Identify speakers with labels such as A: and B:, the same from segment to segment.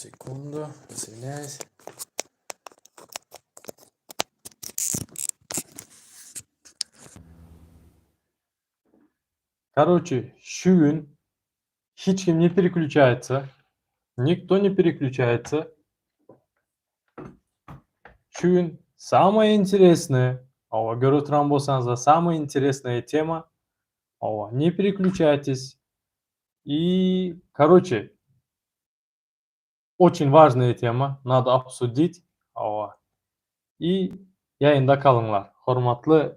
A: Секунду, извиняюсь. Короче, şu gün hiç kim ne переключается. Никто не переключается. Şu gün самое интересное, hawa, görüp oturan bolsaňyzlar, самая интересная тема. Hawa, не переключайтесь. И, короче, очень важная тема, надо обсудить. Hawa. И ýaýynda galyňlar, hormatly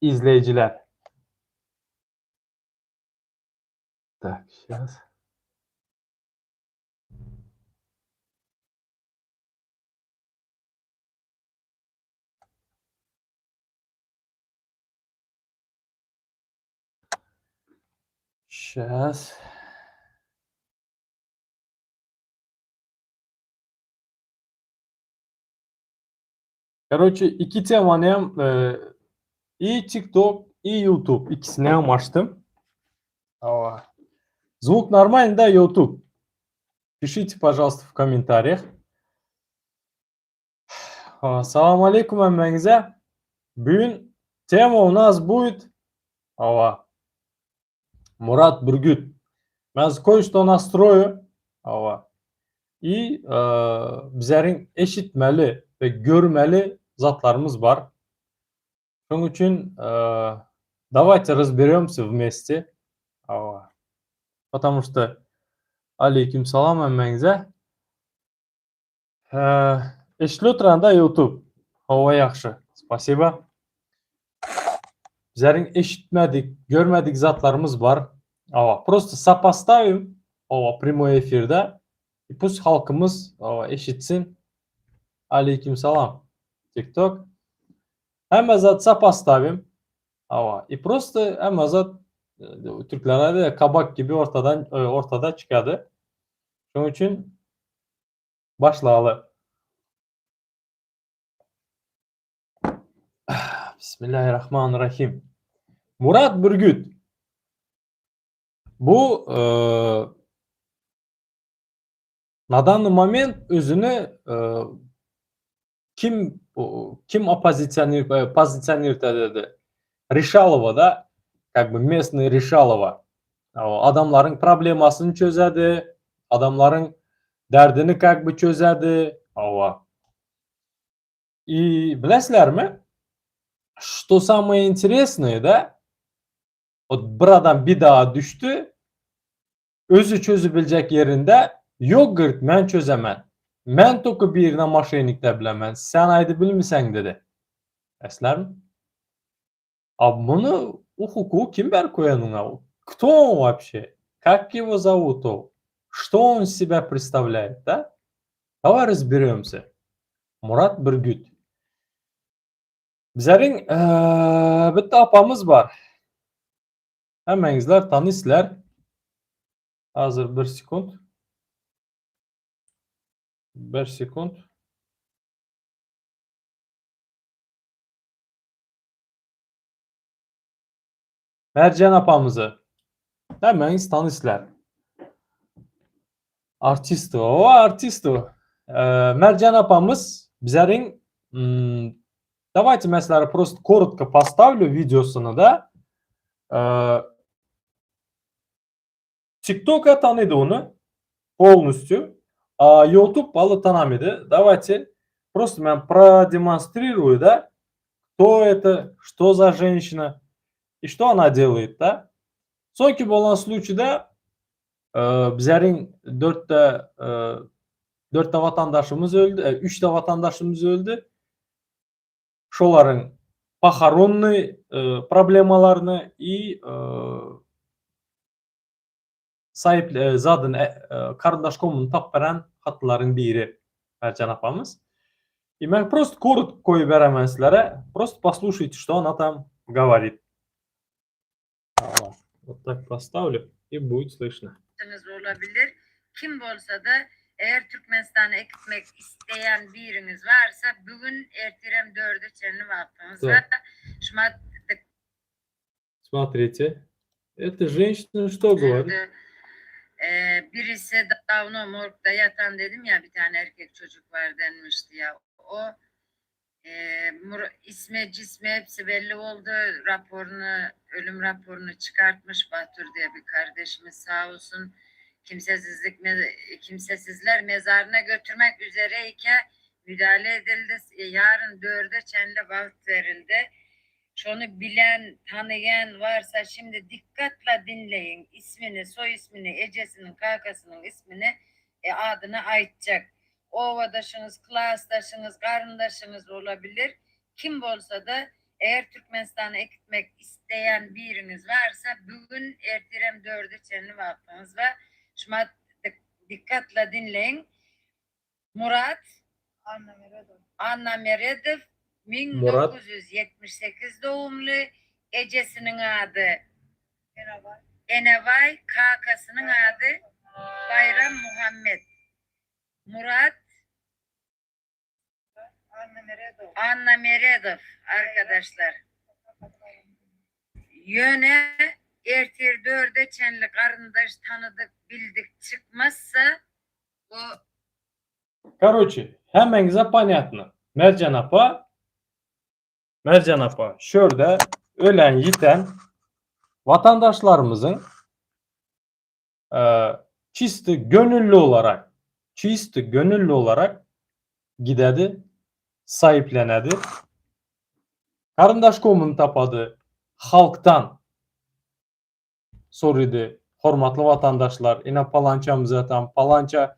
A: izleýjiler. Так, сейчас. Сейчас. Короче, iki temany hem e, i TikTok, i YouTube ikisini hem açdym. Hawa. Звук нормальный, да, YouTube? Пишите, пожалуйста, в комментариях. Salam aleýkum hemmäňize. Bu gün tema у нас будет hawa, Murat Bürgüt. Men кое-что настрою. Hawa. I bizleriň eşitmeli we görmeli zatlarymyz bar. Şonuň üçin давайте разберемся вместе. Hawa. Потому что aleýkum salam hemmäňize. Eşidilip oturanda YouTube. Hawa ýagşy. Spasiba. Bizleriň eşitmedik, görmedik zatlarymyz bar. Hawa, просто сопоставим, hawa, прямой efirde. И пусть halkymyz, hawa, eşitsin. Aleýkum salam. TikTok. Hemme zat сопоставим. Hawa, и просто hemme zat türkler aýdýar, kabak gibi ortadan ortada çykady. Şonuň üçin başlaly. Bismillahirrahmanirrahim. Murat Bürgüt. Bu e, na данный момент özüni e, kim kim oppozisioner e, pozisioner ededi? Решалово da, как бы местный Решалово. Adamlaryň problemasyny çözedi, adamlaryň derdini как бы çözedi. Hawa. И bilesizlermi? Что самое интересное, да? Вот bir adam bir dağa düşdi, özi çözüp biljek ýerinde, ýok говорит, men çözemen. Men только birine moşennik de bilemen, sen aýdyp bilmiseň dedi. Bilesizlermi? A muny u hukugy kim berip goýan oňa? Кто он вообще? Как его зовут? Что он из себя представляет, да? Давай разберемся. Murat Bürgüt. Bizleriň bitta apamyz bar. Hemmäňizler tanyslar. Hazır bir sekund. Bir sekund. Mercan apamyzy. Hemmäňiz tanyslar. Artist o, artist o. Mercan apamyz bizleriň давайте men sizlere просто коротко поставлю videosyny da. TikTok-a tanydy ony полностью, a YouTube baly tanamydy. Давайте просто men продемонстрирую, да, кто это, что за женщина и что она делает, да. Soňky bolan случай da bizleriň dörtde dörtde watandaşymyz öldi, üçde watandaşymyz öldi. Şolaryň похоронный problemalaryny i saýyp zadyny garyndaş gomyny tapyp beren hatynlaryň biri Merjan apamyz. И men просто коротко goýup beremen sizlere. Просто послушайте, что она там говорит. Вот так поставлю и будет слышно.
B: Olabilir. Kim bolsa-da, eger Türkmenistana gitmek isleýän biriňiz barsa, bu gün ertirem 4-e çenli wagtyňyz bar. Şumat
A: Смотрите, эта женщина что говорит?
B: Birisi dawno morgda ýatan dedim ya bir tane erkek çocuk var denmişti ya o ismi cismi hepsi belli oldu raporunu ölüm raporunu çıkartmış Batur diye bir kardeşimiz sağ olsun kimsesizlik kimsesizler mezarına götürmek üzereyken müdahale edildi yarın dörde çenli vakt verildi. Şony bilen, tanyýan varsa şimdi dikkatla dinleyin ismini, soý ismini, ejesiniň, kakasynyň ismini, adyny aýtjak. Obadaşyňyz, klasdaşyňyz, garyndaşyňyz olabilir. Kim bolsada eger Türkmenistana ekitmek isleýän biriňiz varsa bugün ertirem dörde çenli wagtyňyz bar. Şumat dikkatla dinleyin. Murat Anna Meredow 1978 doğumlu, ejesiniň ady Enebaý, kakasynyň ady Baýram Muhammet. Murat Anna Meredow arkadaşlar. Ýöne ertir dörde çenli garyndaş tanydyk bildik çykmazsa bu
A: Karoçi, hemmäňize ponýatno. Merjen apa, Merjen apa şörde ölen ýiten watandaşlarymyzyň çisti gönülli olarak, çisti gönülli olarak gidedi, saýyplenedi. Garyndaş komyny tapady, halkdan sorydy, hormatly watandaşlar, ine palançamyz ýatan, palança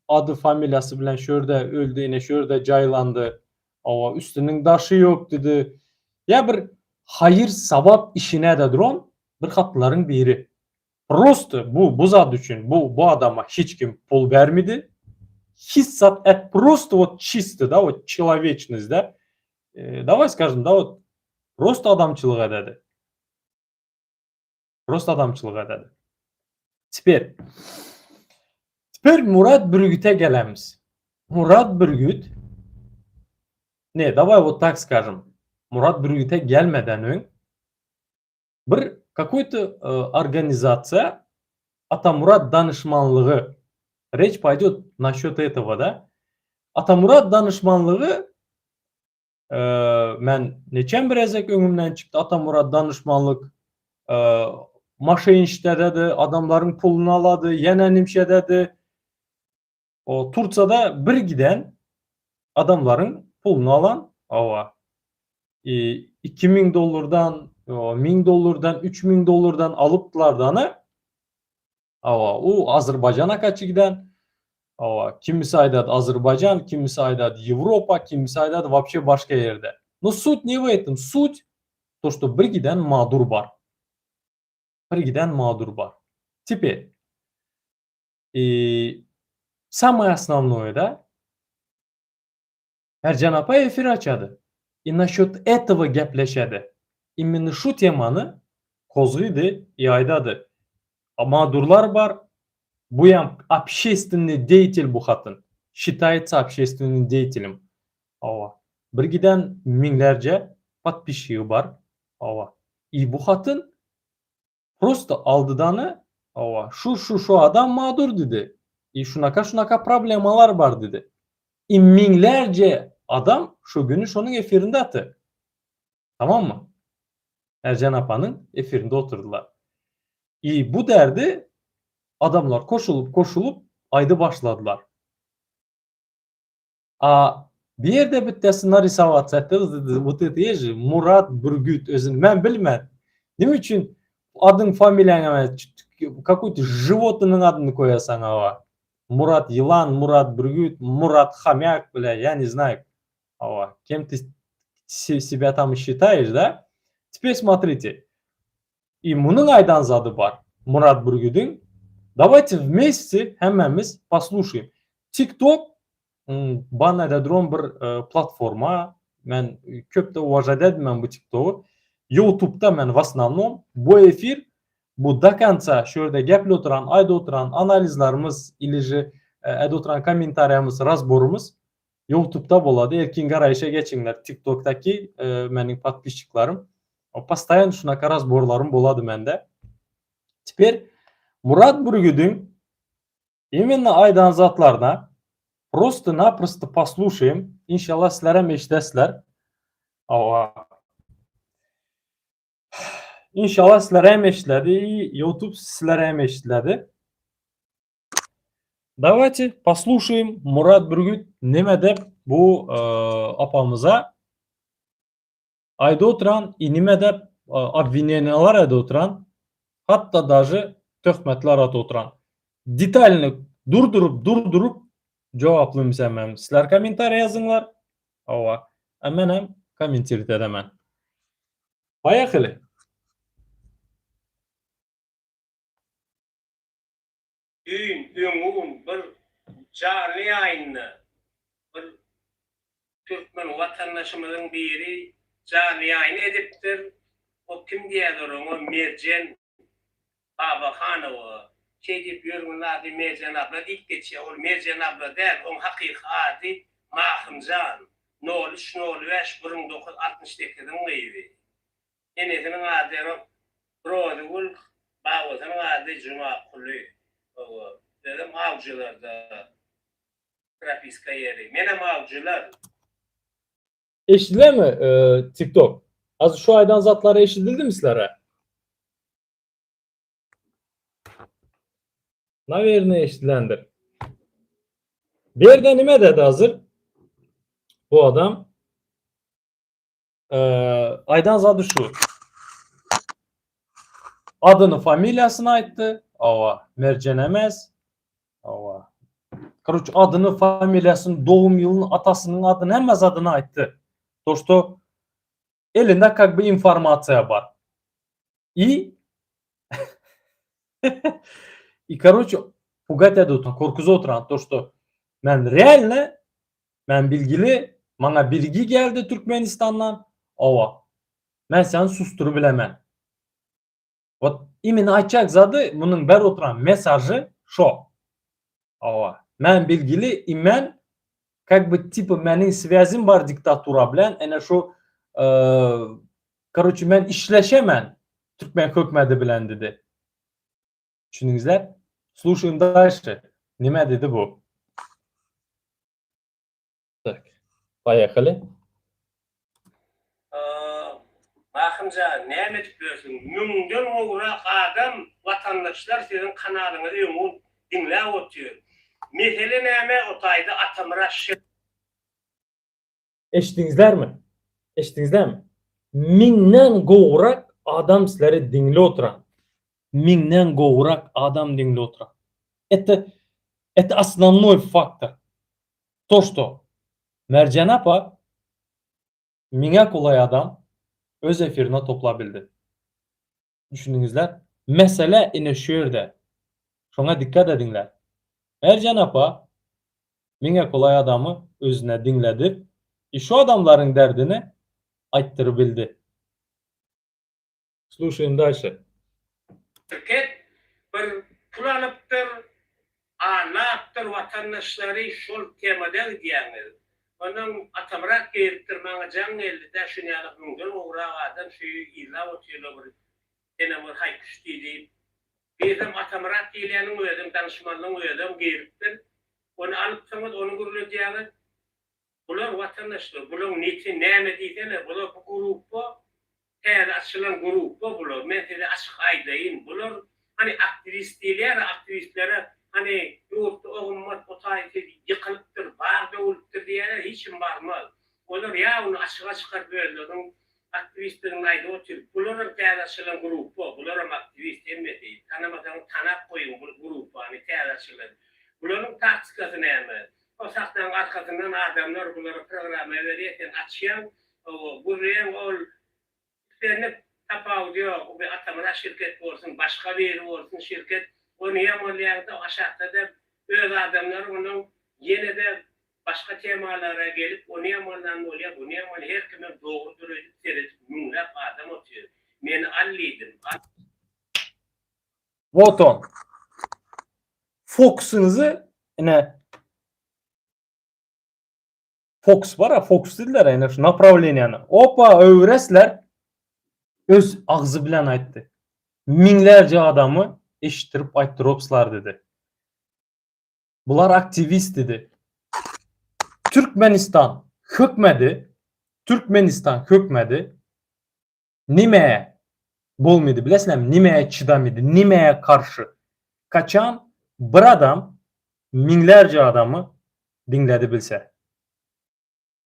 A: ady familiýasy bilen şu ýerde öldi, ine şu ýerde jaýlandy, hawa, üstüniň daşy ýok diýdi. Ýa bir haýyr-sawap işine-de duran bir hatlaryň biri. Prosto bu bu zat üçin bu bu adama hiç kim pul bermedi. Hiç zat et prosto wot çisto da wot çeloweçnost da. Daway skažem da wot prosto adamçylyk ededi. Prosto adamçylyk ededi. Teper. Teper Murat Bürgüte gelemiz. Murat Bürgüt Ne, daway wot tak skažem. Murat Bürgüte gelmeden öň Bir kakoý-to organizasiýa Atamurat danyşmanlygy, reç paýdýot naşýot etogo da. Atamurat danyşmanlygy men neçem bir gezek öňümden çykdy Atamurat danyşmanlyk maşenişdededi, adamlaryň puluny alady, ýene nimşededi. O Tursiýada bir giden adamlaryň puluny alan hawa 2000 dollardan, 1000 dollardan, 3000 dollardan alypdylar dany. Hawa, u Azerbaýjana kaçy giden. Hawa, kimisi aýdady Azerbaýjan, kimisi aýdady Ýewropa, kimisi aýdady wapşe başga ýerde. No sut ne w etim, sut to şto bir giden madur bar. Bir giden madur bar. Teper I samoe osnownoe da Merjen apa efir açady i naşýot etogo gepleşedi. Imенно şu temany kozgydy i aýdady. Madurlar bar, buýam obşestwennyý deýatel bu hatyn. Şitaýetsa obşestwennyý deýatelim. Hawa. Bir giden müňlerce podpisçigi bar. Hawa. I bu hatyn Prosto aldydany hawa şu şu şu adam madur didi i şunaka şunaka problemalar bar didi i miňlerce adam şu güni şonuň efirinde aty tamammy Erjan apanyň efirinde oturdylar i bu derdi adamlar koşulyp koşulyp aýdy başladylar. A bir ýerde bittesi narisowat etdi, вот это есть же Murat Bürgüt özüni men bilmän. Nime üçin adyň familiýaňa какой-то животныйnyň adyny koýasaň hawa. Murat ýylan, Murat Bürgüt, Murat homyak bile, я не знаю. Hawa, кем ты себя там считаешь, да? Теперь смотрите. I munuň aýdan zady bar. Murat Bürgüdiň. Dawayte wmesti hemmämiz poslushaýym. TikTok ban ededron bir platforma. Men köp-de uwažat edmän bu TikTogy. Youtubda men w osnownom bu efir bu do konca şu ýerde gepli oturan, aýdy oturan analizlarymyz ili že edi oturan kommentariýamyz, razborymyz Youtubda bolady. Erkin garaýşa geçiňler TikTokdaky meniň podpisçiklarym. Postoýan şunaka razborlarym bolady mende. Teper. Murat Bürgüdiň imенно aýdan zatlaryna prosto-naprosto poslušaýym. Inşallah sizlerem eşidesizler. Hawa. Inşallah sizlere hem eşidiledi. YouTube sizlere hem eşidiledi. Dawayte poslušaýym Murat Bürgüt neme dep bu apamyza aýda oturan i nime dep obwineniýalar aýda oturan hatda daže töhmetler atyp oturan. Detalny durduryp durduryp jogaplymsam hem sizler kommentariýa ýazyňlar. Hawa. A menem kommentirowat edemen. Poýehali.
C: Düýn, öňňun bir janly ýaýynda bir türkmen watandaşymyzyň biri janly ýaýyn edipdir. O kim diýýärler oňa Merjen Babahanowa. Şeý diýip ýörgünli ady Merjen abla diýip geçýär. Ol Merjen abla däl, oň hakyky ady Mahymjan. Nol üç, nol bäş, bir müň 9 68-iň gyzy. Enesiniň ady Rozygül, babasynyň ady Jumakuly. Hawa, özem awjylarda propiska ýeri. Menem awjylar.
A: Eşidilemi TikTok? Az şu aýdan zatlary eşidildimi sizlere? Nawerno eşidilendir. Bu ýerde nime dedi hazir? Bu adam Aýdan zady şu. Adyny, familiýasyny aýtdy. Awa, Merjen emes. Awa. Karoç adyny, familiýasyny, dogum ýylyny, atasynyň adyny, hemme zadyny aýtdy. To что elinde как бы informasiýa bar. I I karoç pugать edip oturan, korkuzyp oturan to что men реально Men bilgili, maňa bilgi geldi Türkmenistandan. Owa. Men seni susduryp bilemen. Wot imенно aýtjak zady munuň berip oturan mesajy şo. Owa. Men bilgili i men как бы tipa meniň swýazim bar diktatura bilen ene şu karoçe men işleşemen türkmen hökmedi bilen dedi. Düşündiňizler? Sluşaýym daşy. Nime dedi bu? Tak. Poýehali.
C: Mahymjan näme edip ýörsüň? Müňden gowrak adam watandaşlar siziň kanalyňyzy öňňun diňläp otyr. Mesele näme o taýda Atamyrat şir.
A: Eşitdiňizlermi? Eşitdiňizlermi? Miňden gowrak adam sizleri diňli oturan. Miňden gowrak adam diňli oturan. Это это основной faktor. To что Merjen apa miňe golaý adam öz efirine toplabildi. Düşündiňizler? Mesele ine şu ýerde. Şoňa dikkat ediňler. Merjen apa miňe golaý adamy özüne diňledip i şu adamlaryň derdini aýtdyrybildi. Sluşaýym daşy.
C: Şirket bir pul alypdyr, alapdyr watandaşlary şol temada gidýäňiz. Ondan Atamyrat giripdir maňa jaň geldidä şunýalak müňden gowrak adam şu yzlap otyrlar bir senem bir haýkuş diý diýip. Birsem Atamyrat diýilýäniň özem danyşmanlygyň özem giripdir. Ony alypsyňyz ony gürledýäňiz. Bular watandaşlar bulaň neti näme diýsene bular bu grupba täze açylan grupba bular men size açyk aýdaýyn bular hany aktiwist diýilýärä aktiwistlere hany ýurtda ogummat otaý siz ýykylypdyr bag döwülipdir diýýärler hiç kim barmaz olar ýa ony açyga çykaryp özleriniň aktiwistdigini aýdyp otyr bularam täze açylan grupba bularam aktiwist hemmesi tanamasaňyz tanap goýuň bu grupbany täze açylan bularyň taktikasy näme O sahnaň arkasyndan adamlar bulara programma berýär, sen açýaň, hawa, gürleýäň, ol islendik tapawudy ýok, bu Atamyrat şirket bolsun, başga biri bolsun şirket, ony ýamanlaýaňda aşakda-da öz adamlary onuň ýene-de başga temalara gelip ony ýamanlan bolýar, buny ýaman, her kimem dogrudyr öýdüp seredip müňläp adam otyr. Meni al diýdim, al.
A: Wot on. Fokusyňyzy ine fokus bar, fokus diýdiler ine şu naprawleniýany. Opa, öwresler öz agzy bilen aýtdy. Müňlerce adamy eşitdirip aýtdyropslar dedi. Bular aktiwist dedi. Türkmenistan hökmedi, Türkmenistan hökmedi nimäýe bolmydy bilesiňizmi nimäýe çydamydy nimäýe garşy kaçan bir adam müňlerce adamy diňledi bilse.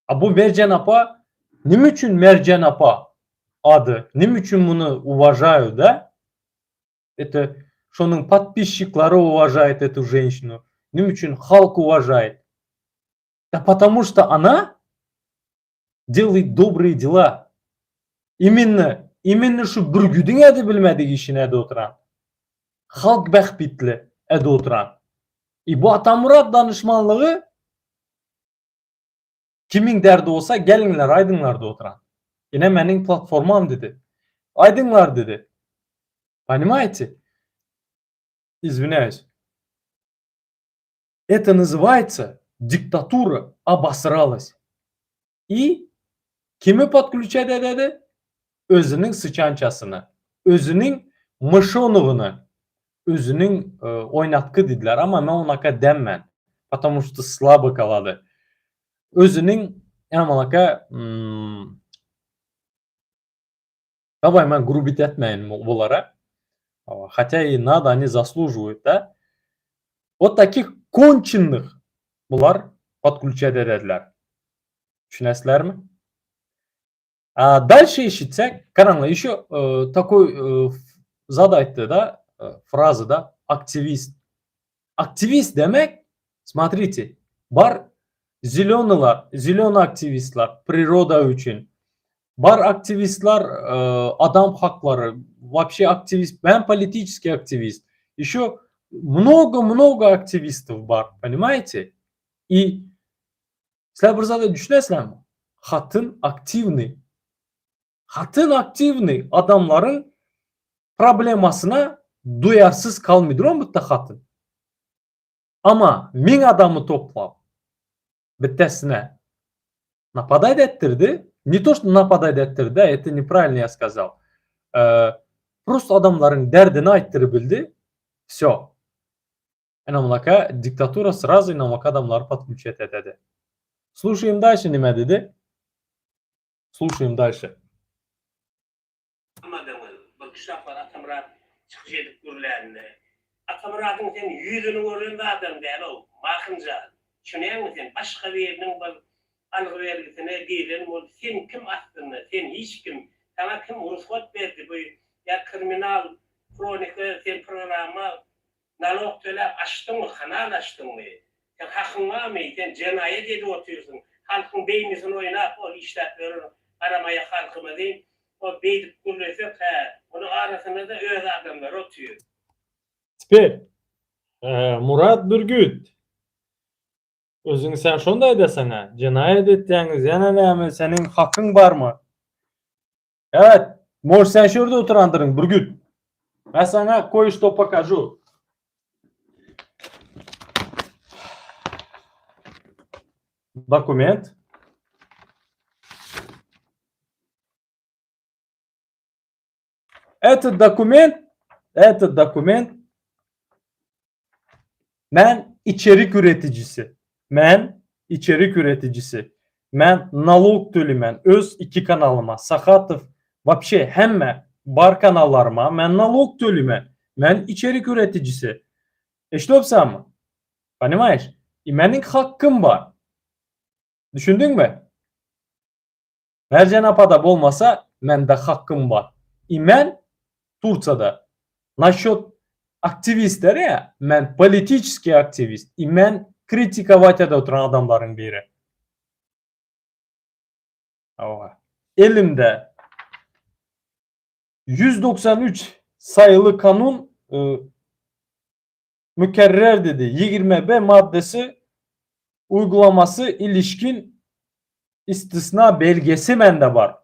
A: A bu Merjen apa nime üçin Merjen apa ady nime üçin muny uwažaýu da это şonuň podpisçiklary uwažaýt etu ženşinu nime üçin halk uwažaýt da potomu şto ona delait dobrye dela imenno imenno şu bürgüdiň edi bilmedik işini edi oturan halk bähbitli edi oturan i bu Atamyrat danyşmanlygy Kimiň derdi bolsa geliňler aýdyňlar diýip oturan. Ine meniň platformam diýdi. Aýdyňlar diýdi. Понимаете? Извиняюсь. Это называется диктатура обосралась. И kimi podklýuçat ededi? Özüniň syçançasyny, özüniň myşonugyny, özüniň oýnatgy diýdiler, amma men onaka demmän, потому что slabo galady. Özüniň amalaka Daway men grubit etmäýin bulara. Хотя и надо, они заслуживают, да? Вот таких konçenных bular podklýuçat edediler. Düşünesizlermi? A dальше eşitsek, garaňlar, еще такой zat aýtdy-da, fraza da, aktiwist. Aktiwist demek, smotrite, bar zelonylar, zelony aktiwistler, priroda üçin. Bar aktiwistler adam haklary, wapşe aktiwist, men politiçeskiý aktiwist. Еще mnogo-mnogo aktiwistow bar, ponimaýete? I Sizler bir zada düşünesizlermi? Hatyn aktiwnyý. Hatyn aktiwnyý adamlaryň problemasyna duýarsyz kalmydyr on bitte hatyn. Ama miň adamy toplap bittesine napadать etdirdi. Ne to что napadать etdirdi, da, это nepravильно я сказал. Prosto adamlaryň derdini aýtdyrybildi. Vsё. Ynamlaka diktatura srazu ynamlaka adamlary podklýuçet ededi. Sluşaýym dalşe nime didi? Sluşaýym dalşe.
C: Almadyňyz. Birki sapar Atamyrat çykyş edip gürlände. Atamyradyň sen ýüzüni gören zadam däl-ow, Mahynjan. Düşünýäňmi sen, başga biriniň bir algy-bergisine giren bolup, sen kim aslynda, sen hiç kim, saňa kim rugsat berdi bu ýa kriminal hronika sen programma Nalog töläp açdyňmy kanal açdyňmy? Sen hakyň barmy? Sen jenaýat edip otyrsyň. Halkyň beýnisini oýnap ol işläp ýören garamaýak halkymyzy ol beýdip gürlesek hä onuň arasynda-da öz adamlary otyr.
A: Teper, Murat Bürgüt, özüň sen şonda edeseňä, jenaýat etýäňiz, ýene näme, seniň hakyň barmy? Evet, может sen şu ýerde oturandyryň, Bürgüt. Men saňa koý-što pokažu. Dokument. Этот dokument, этот dokument Men içerik üreticisi. Men içerik üreticisi. Men nalog tölemen öz iki kanalyma Sahatow wapşe hemme bar kanallaryma men nalog tölemen. Men içerik üreticisi. Eşidopsaňmy? Ponimaýeş? I meniň hakkym bar. Düşündiňmi? Merjen apada bolmasa mende hakkym bar. I men Tursiýada. Naşýot aktiwistler ýa men politiçeskiý aktiwist i men kritikowat edip oturan adamlaryň biri. Hawa. Elimde 193 saýyly kanun mükerrer dedi. 20 B maddesi uygulamasy ilişkin istisna belgesi mende bar.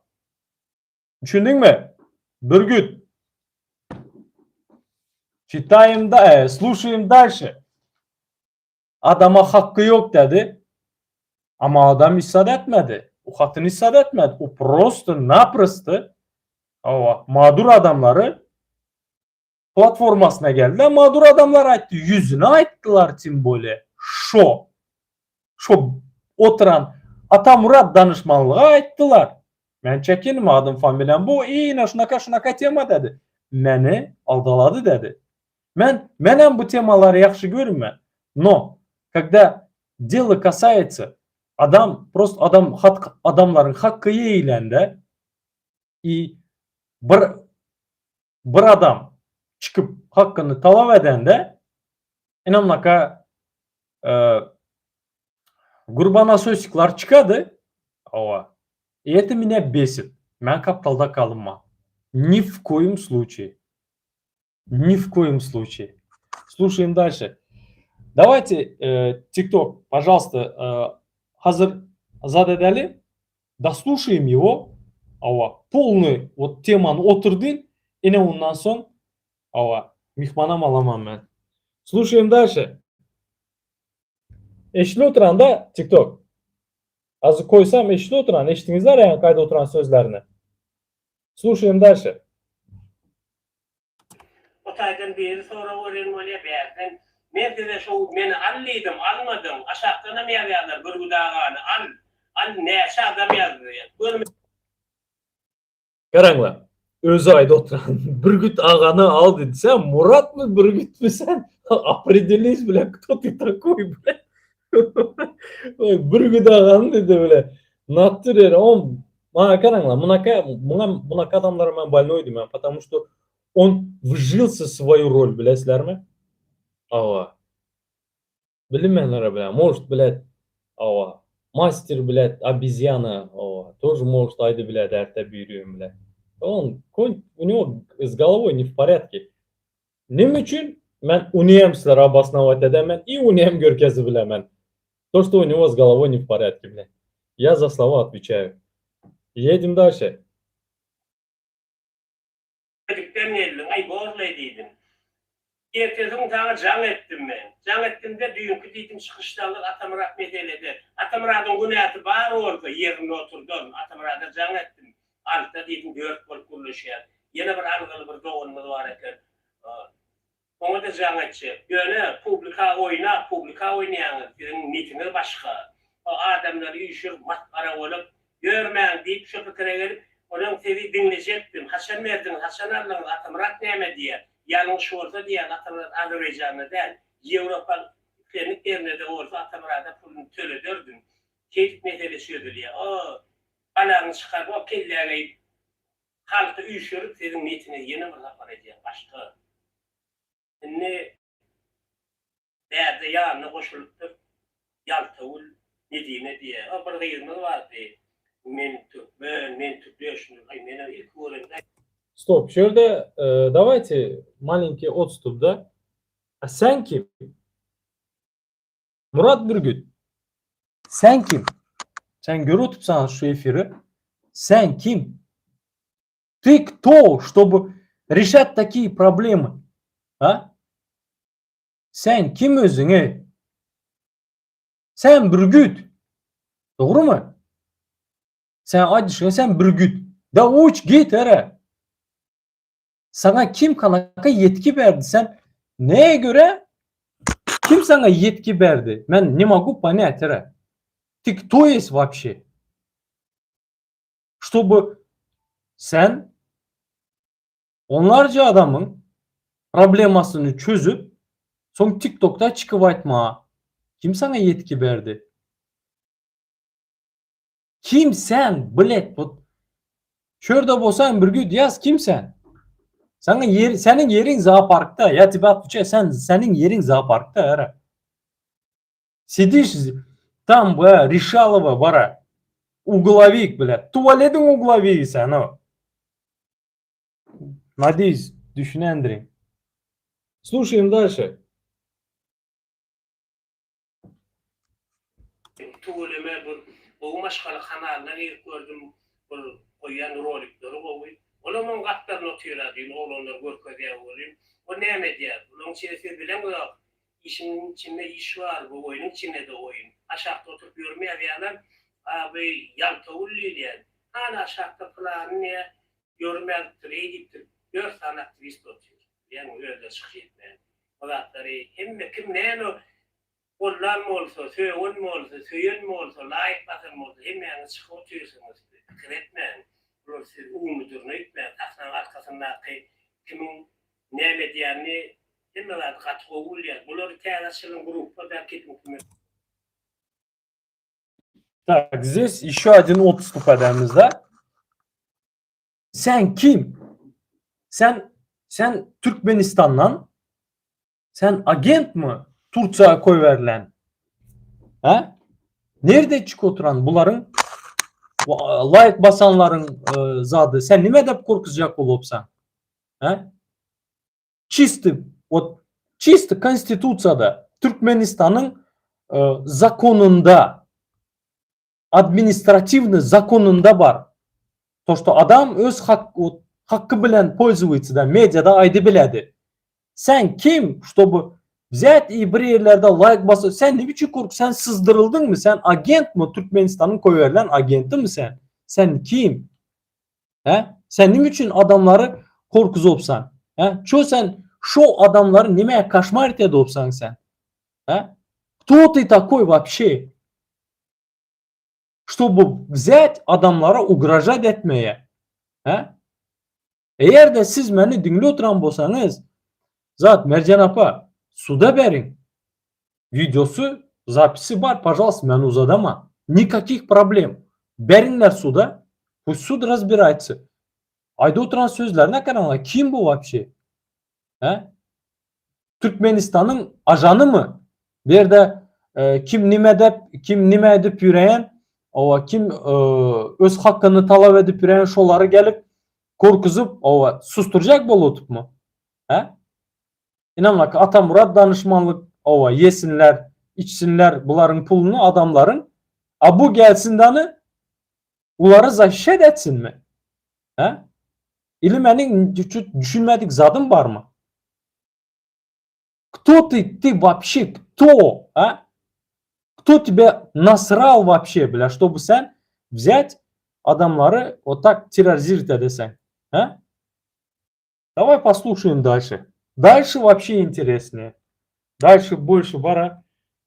A: Düşündiňmi? Bürgüt. Çitaýym da, e, sluşaýym dalşe. Adama hakkı ýok dedi. Ama adam isat etmedi. O hatyn isat etmedi. O prosto naprosto mağdur adamlary. Platformasyna geldiler. Mağdur adamlar aýtdy, ýüzüne aýtdylar tim bolе. Şo. Şo oturan Atamurat danyşmanlyga aýtdylar. Men çekindim, adym familiýam bu, ine şunaka şunaka tema dedi. Meni aldalady dedi. Men menem bu temalary ýahşy görmen. No, когда дело касается adam prost adam hak adamlaryň hakky ýeýilende i bir bir adam çykyp hakkyny talap edende ynamlaka e, gurbanasosикlar çykady. Hawa. И это меня бесит. Men kaptalda kalynma. Ни в коем случае. Ни в коем случае. Слушаем дальше. Давайте, TikTok, пожалуйста, hazır zat edeli. Дослушаем его. Hawa, polny вот temany oturdyn, ine ondan soň hawa, myhmanam alaman men. Слушаем дальше. Eşidilip oturan-da TikTok. Hazır koysam eşidilip oturan, eşitdiňizler ýaňy gaýda oturan sözlerini. Слушаем дальше.
C: O taýdan biri sorag beren bolýa bärden men size şo meni al diýdim almadyň aşakdanam ýazýarlar Bürgüt agany al al näçe adam ýazdy görme
A: Garaňlar özi aýdyp oturan Bürgüt agany al diýdi sen Muratmy Bürgütmi sen opredelись bile кто ты такой bile Bürgüt agany diýdi bile Natyr on maňa garaňlar munaka muňa munaka adamlara men bolnoý diýmen потому что On wžilsa svoýu rol bilesizlermi? Hawa. Bilinmeýänlere bilä, может blät, hawa, master blät obezýana, hawa, тоже может aýdy blät ärte biri blät. On kon u nego s golowoý ne w porýadke. Neme üçin? Men unyam sizlere obosnowat edemen i unyam görkezip bilemen. To что u nego s golowoý ne w porýadke blät. Ya za slowa otweçaýu. Ýedim dalşe.
C: Edipden geldiň, aý borlaý diýdim. Ertesi gün saňa jaň etdim men. Jaň etdimde düýnki diýdim çykyşdalyk Atamyrat meselede. Atamyradyň günäsi bar bolsa ýerinde oturdan. Atamyrada jaň etdim. Alta diýdim dört bolup gürleşýäs. Ýene bir algyly bir doganymyz bar eken. Oňa-da jaň etjek. Ýöne publika oýnap, publika oýnaýaňyz, siziň netiňiz başga. O adamlary üýşürip masgara bolup ýörmäň diýip şo pikire gelip, onuň sizi diňlejekdim. Haçan berdiňiz, haçan aldyňyz, Atamyrat näme diýýär? Ýalňyş bolsa diýýär, Atamyrat Azerbaýjanda däl, Ýewropaň islendik ýerinde-de bolsa Atamyrada puluny tölederdim. Şeýdip mesele çözülýär. O balagyňy çykaryp o kelläňe geýip Halky üýşürip siziň netiňizi ýene bir sapar edýär başga. Indi bärde ýanyna goşulypdyr Ýaltagül Nedime diýe o bir gyzymyz bardy men türkmen men türkmen şuny aý menem ilki görende.
A: Stop, şu ýerde dawayte malenkiý otstup da. A sen kim? Murat Bürgüt. Sen kim? Sen görüp otursan şu efiri. Sen kim? Ты кто, чтобы решать такие проблемы? A? Sen kim özüňi? Sen bürgüt. Dogrumy? Sen aýdyşyňa sen bürgüt. Da uç git ere. Saňa kim kanaka ýetki berdi sen neye göre kim saňa ýetki berdi men ne mogu ponять ere ty kto jest вообще ştoby sen onlarca adamyň problemasyny çözüp soň tiktokda çykyp aýtmaga kim saňa ýetki berdi Kim sen blet bu Şurada bolsaň bir gün ýaz kim sen? Saňa ýer seniň ýeriň zooparkda ya тебя отвечаю sen seniň ýeriň zooparkda ara. Sidiş tam bla решалова bara. Угловик bla. Tuvalediň угловиги sen o. Надеюсь, düşünendirin. Слушаем дальше.
C: Tüweleme bir gowy maşgala kanalyna girip gördüm bir goýýan rolikleri gowy. Olam oň gapdalynda otyra düýn oglanlar görkezýär welin o näme edýär bulaň içinde siz bileňizok işiň içinde iş bar bu oýnuň içindede oýun aşakda oturyp ýörme ýazýarlar a bu ýaltagül diýilýän hany aşakda pylany diýä ýörme ýazypdyr eý diýipdir dört sany aktiwist otyr. Bilýäňmi özleri çykyş etmän. O zatlary hemme kim näme gollan bolsa, sögen bolsa, söýen bolsa, laýk basan bolsa hemmäňiz çykyp otyrsyňyz. Pikir etmäň. Bular siz umydyryn öýtmäň. Sahnaň arkasyndaky kimiň näme edýänini hemme zady gaty gowy bilýär. Bulary täze açylan grupba da kimiň kime
A: Так, здесь еще один отстуp edemiz da. Sen kim? Sen sen Türkmenistandan sen agent mi Turkiýa koýberilen? Ha? Nirde çyk oturan bularyň laýk basanlaryň e, zady? Sen nime dep gorkuzjak bolupsaň? Ha? Çisty вот çisty konstitusiýada Türkmenistanyň e, zakonynda administratiwny zakonynda bar. To что adam öz hak, hakky bilen pользуется da mediada aýdy biledi. Sen kim, чтобы взять и bir ýerlerde laýk basyp, sen ne üçin kork, sen syzdyryldyňmy, sen agentmi, Türkmenistanyň goýberilen agentimi sen? Sen kim? He? Sen nime üçin adamlary korkuzopsan? He? Ço sen şo adamlary nime kaşmarit edopsan sen? He? Кто ты такой вообще? Чтобы взять adamlara ugrajat etmeye. He? Eger-de siz meni diňli oturan bolsaňyz, zat Merjen apa, suda beriň. Videosy, zapisi bar, pažalsta, men uzadaman. Nikakih problem. Beriňler suda, pust sud razbiraytsa. Aýdyp oturan sözlerine garaňlar, kim bu wapşe? He? Türkmenistanyň ajanymy? Bu ýerde e, kim nime dep, kim nime edip ýüreýän, owa kim e, öz hakyny talap edip ýüreýän şolary gelip korkuzyp, owa susturjak bolupmy? He? Inanmak Atamurat danyşmanlyk owa ýesinler, içsinler bularyň puluny adamlaryň. A bu gelsin dany ulary zaşşet etsinmi? He? Ili meniň düşünmedik zadym barmy? Кто ты, ты вообще кто, а? Кто тебя насрал вообще, бля, чтобы sen взять adamlary вот так терроризировать edeseň, а? Давай послушаем дальше. Дальше вообще интереснее. Дальше больше bara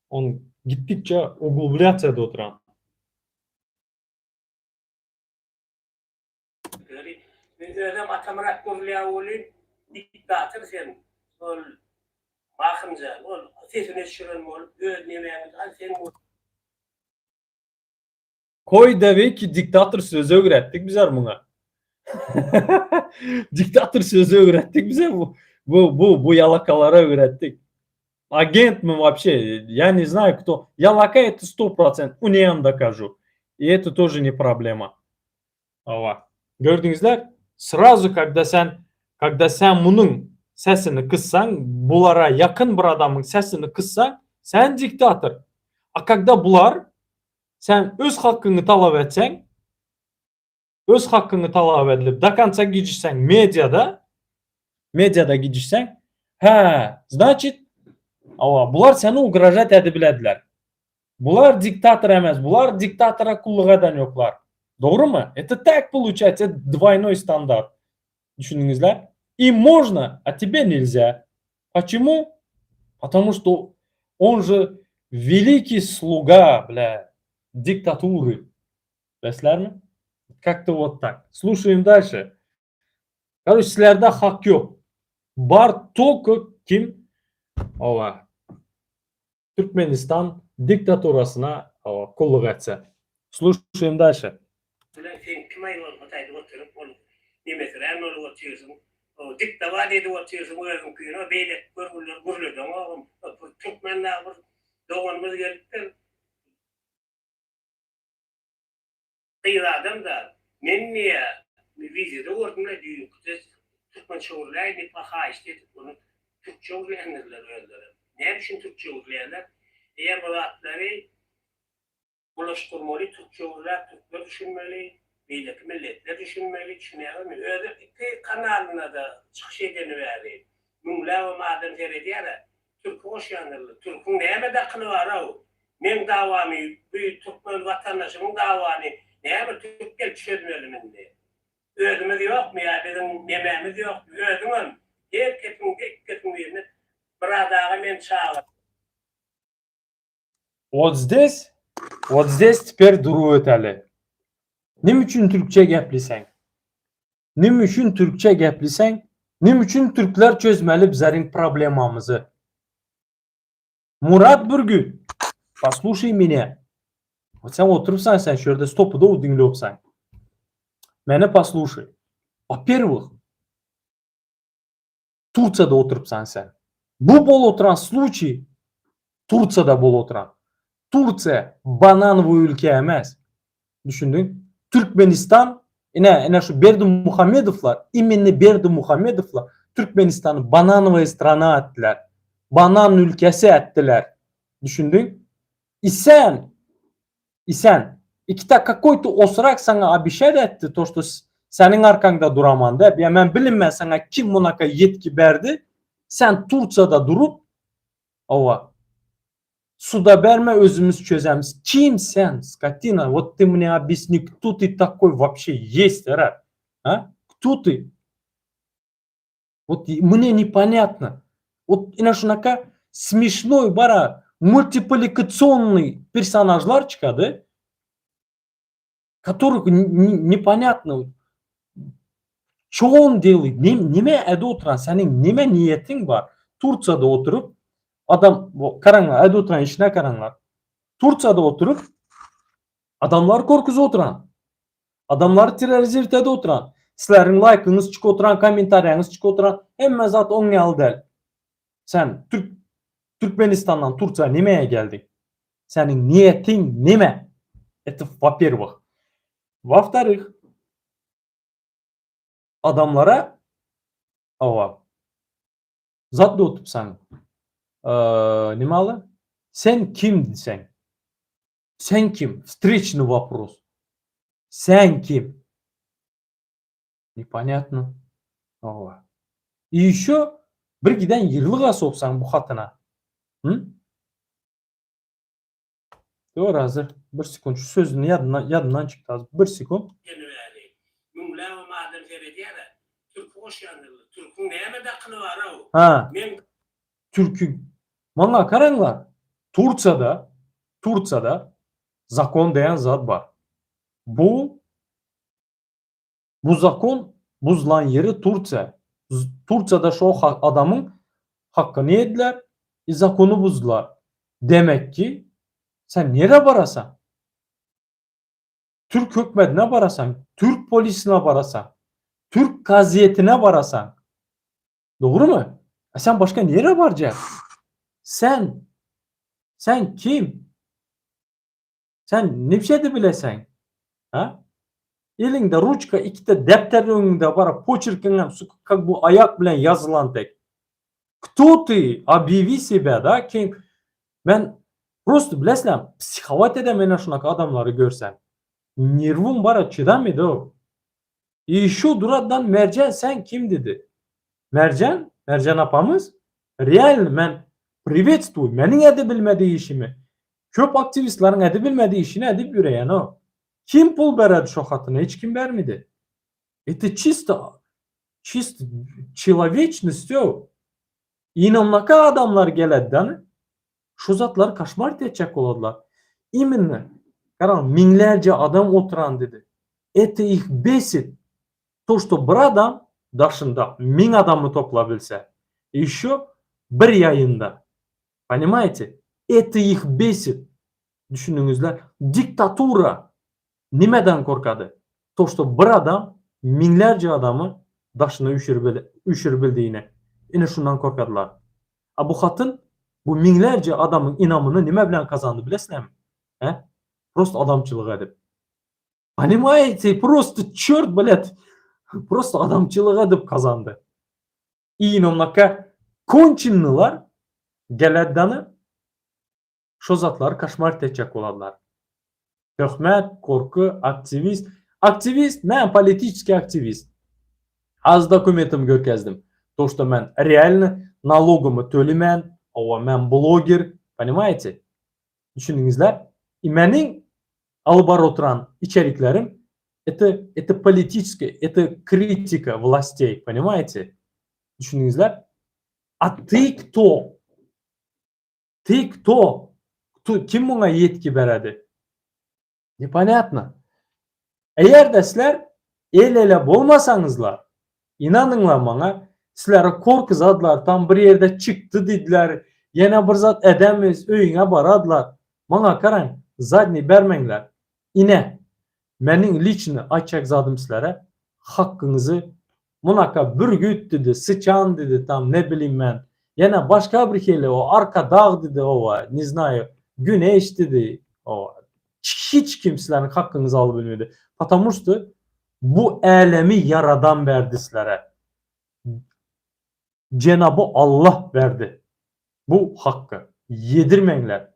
A: on gitdikçe углубляться edip oturan.
C: Men özem Atamyrat gürlýär welin diktator sen ol Mahymjan ol sesini öçüren bolup öz nemäňi al sen
A: Koý deweki diktator sözi öwretdik bizler muňa. Diktator sözi öwretdik bize bu bu bu bu ýalakalara öwretdik. Agent mi вообще? Я не знаю кто. Ýalaka это 100%. Unýam докажу. И это тоже не проблема. Hawa. Gördüňizler? Srazu когда sen когда sen munuň sesini kyssaň, bulara ýakyn bir adamyň sesini kyssaň, sen diktator. A когда bular sen öz hakyňy talap etseň, öz hakyňy talap edip do konca gidişseň mediada, mediada gidişseň, hä, значит, hawa, bular seni ugrajat edibilediler. Bular diktator emes, bular diktatora kulluk eden ýoklar. Dogrymy? Это так получается, это двойной стандарт. Düşündiňizler? Им можно, а тебе нельзя. Почему? Потому что он же великий слуга, бля, диктатуры. Bilesizlermi? Как-то вот так. Слушаем дальше. Короче, sizlerde hak ýok. Bar только kim? Owa. Türkmenistan diktaturasyna owa, kulluk etse. Слушаем дальше.
C: Bilen sen kim aý ol Hytaýda oturyp ol nemesirän bolup otyrsyň. O diktawat edip otyrsyň özüňkini o beýleki görgülileri gürledeňogam. Bir türkmen dagy bir doganymyz gelipdir. Gyz adam da men diýýä wideoda gördüm-le düýnküde türkmençe gürläý diýip haýyşt edip ony türkçe gürländirler özlerem. Näme üçin türkçe gürleýärler? Eýýäm bu zatlary bulaşdyrmaly türkçe gürläp türkler düşünmeli, beýleki milletler düşünmeli, düşünýäňizmi? Özi iki kanalynda-da çykyş edeni bäri müňläbem adam seredýär-ä. Türki goşýandyrlar. Türküň näme dakyly bar-ow? Meň dawamy, bu türkmen watandaşymyň dawany näme türk gelip çözmelimi indi? Özümiz ýokmy ýa biziň nemämiz ýokmy? Özüňem. Her kepiňde iki kepiň birine Myrat aga men çagyr.
A: Vot zdes, vot zdes teper durup öteli. Neme üçin türkçe gepleseň? Neme üçin türkçe gepleseň? Neme üçin türkler çözmeli bizleriň problemamyzy? Murat Bürgüt, poslušaj mene. Vot sen oturypsaň sen şu ýerde stopudow diňläpsaň. Meni poslušaj. Во-первых, Tursiýada oturypsaň sen. Bu bolup oturan sluçiý Tursiýada bolup oturan. Tursiýa bananowy ülke emes. Düşündiň? Türkmenistan ine ine şu Berdimuhamedowlar imенно Berdimuhamedowlar Türkmenistany bananowaýa strana etdiler. Banan ülkesi etdiler. Düşündiň? I sen I sen ikita kakoý-to osrak saňa obişat etdi to što seniň arkaňda duraman dep ýa men bilinmän saňa kim munaka ýetki berdi sen Tursiýada durup hawa suda berme özümiz çözemiz kim sen skotina wot ty mne obýasni kto ty takoý wapşe ýest era a kto ty Wot mne neponýatno. Wot ine şunaka smeşnoý bara multiplikasionnyý personažlar çykady, kotoryh neponýatno ço on delaýt, neme edip oturan, seniň neme niýetiň bar? Tursiýada oturyp adam garaňlar edip oturan işine garaňlar. Tursiýada oturyp adamlary gorkuzyp oturan. Adamlary terrorizirut edip oturan. Sizleriň laýkyňyz çykyp oturan, kommentariýaňyz çykyp oturan, hemme zat oň ýaly däl. Sen Türk Türkmenistandan Tursiýa nemäge geldiň? Seniň niýetiň neme? Это во-первых. Во-вторых, adamlara hawa zat dotupsaň. Neme aly? Sen kim diýseň. Sen kim? Wstreçnyý wopros. Sen kim? Neponýatno. Hawa. I ýeşo bir giden ýyrlyga soksaň bu hatyna. Hü? Dur hazir bir sekund şu sözüni ýadymdan ýadymdan çykdy hazir bir sekund.
C: Ýene bäri müňläbem adam seredýär-ä. Türki goşýandyrlar. Türküň näme dakyly bar-ow?
A: Ha.
C: Men
A: Türküň. Maňa garaňlar. Tursiýada Tursiýada zakon diýen zat bar. Bu bu zakon buzulan ýeri Tursiýa. Tursiýada şo adamyň hakkyny ýediler i zakony buzdular. Demek ki sen nirä barasaň? Türk hökmedine barasaň, türk polisine barasaň, türk kazyýetine barasaň. Dogrymy? A sen başga nirä barjak? Sen sen kim? Sen nipşedi bileseň? Ha? Eliňde ruçka, ikide depder öňüňde bar, poçerkiňem suka kak bu aýak bilen ýazylan dek. Kto ty? Obýawi sebä da kim? Men prosto bilesizlermi, psihowat edem ene şunaka adamlary görsem. Nerwim bara çydamydy. I şu duraddan Merjen sen kim dedi. Merjen, Merjen apamyz realno men priwetstwuý meniň edip bilmedi işimi. Köp aktiwistleriň edip bilmedi işini edip ýüreýän o. Kim pul beredi şo hatyna hiç kim bermedi. Eti çisto çisto çeloweçnost ýok. Ynamlaka adamlar geledi dany. Şu zatlary koşmarit etjek boladylar. Imенно garaň müňlerce adam oturan dedi. Это их бесит. То что bir adam daşynda müň adamy toplabilse. Еще bir ýaýynda. Понимаете? Это их бесит. Düşündiňizler? Diktatura nimeden korkady? To что bir adam müňlerce adamy daşyna üýşüribildigine. Ine şundan korkadylar. A bu hatyn bu müňlerce adamyň ynamyny nime bilen kazandy bilesizlermi? He? Prosto adamçylyk edip. Понимаете, prosto çört blät. Prosto adamçylyk edip kazandy. Inomnaka konçennylar geleddany şo zatlary koşmarit etjek boladylar. Töhmet, gorky, aktiwist. Aktiwist, men politiçeskiý aktiwist. Az dokumentimi görkezdim. To, što men realno nalogymy tölemän, hawa men bloger, понимаете? Düşündiňizler? I meniň alyp baryp oturan içeriklerim это это politiçeskiý, это kritika włastей, понимаете? Düşündiňizler? A ty kto? Ty kto? Kim muňa ýetgi beredi? Neponýatno. Eger-de sizler el-ele bolmasaňyzlar, ynanyňlar maňa, sizleri korkuzadylar, tam bir ýerde çykdy diýdiler, ýene bir zat edemiz, öýüňe baradylar. Maňa garaň, zadniý bermeňler. Ine, meniň liçny aýtjak zadym sizlere, hakkyňyzy munaka bürgüt diýdi, syçan diýdi, tam ne bilim men, ýene başga bir hili o arkadag diýdi, owa, ne znaýu, güneş diýdi, owa, hiç kim sizleriň hakkyňyzy alyp bilmedi. Потому что bu älemi ýaradan berdi sizlere. Jenaby Allah berdi bu hakky. Ýedirmeňler.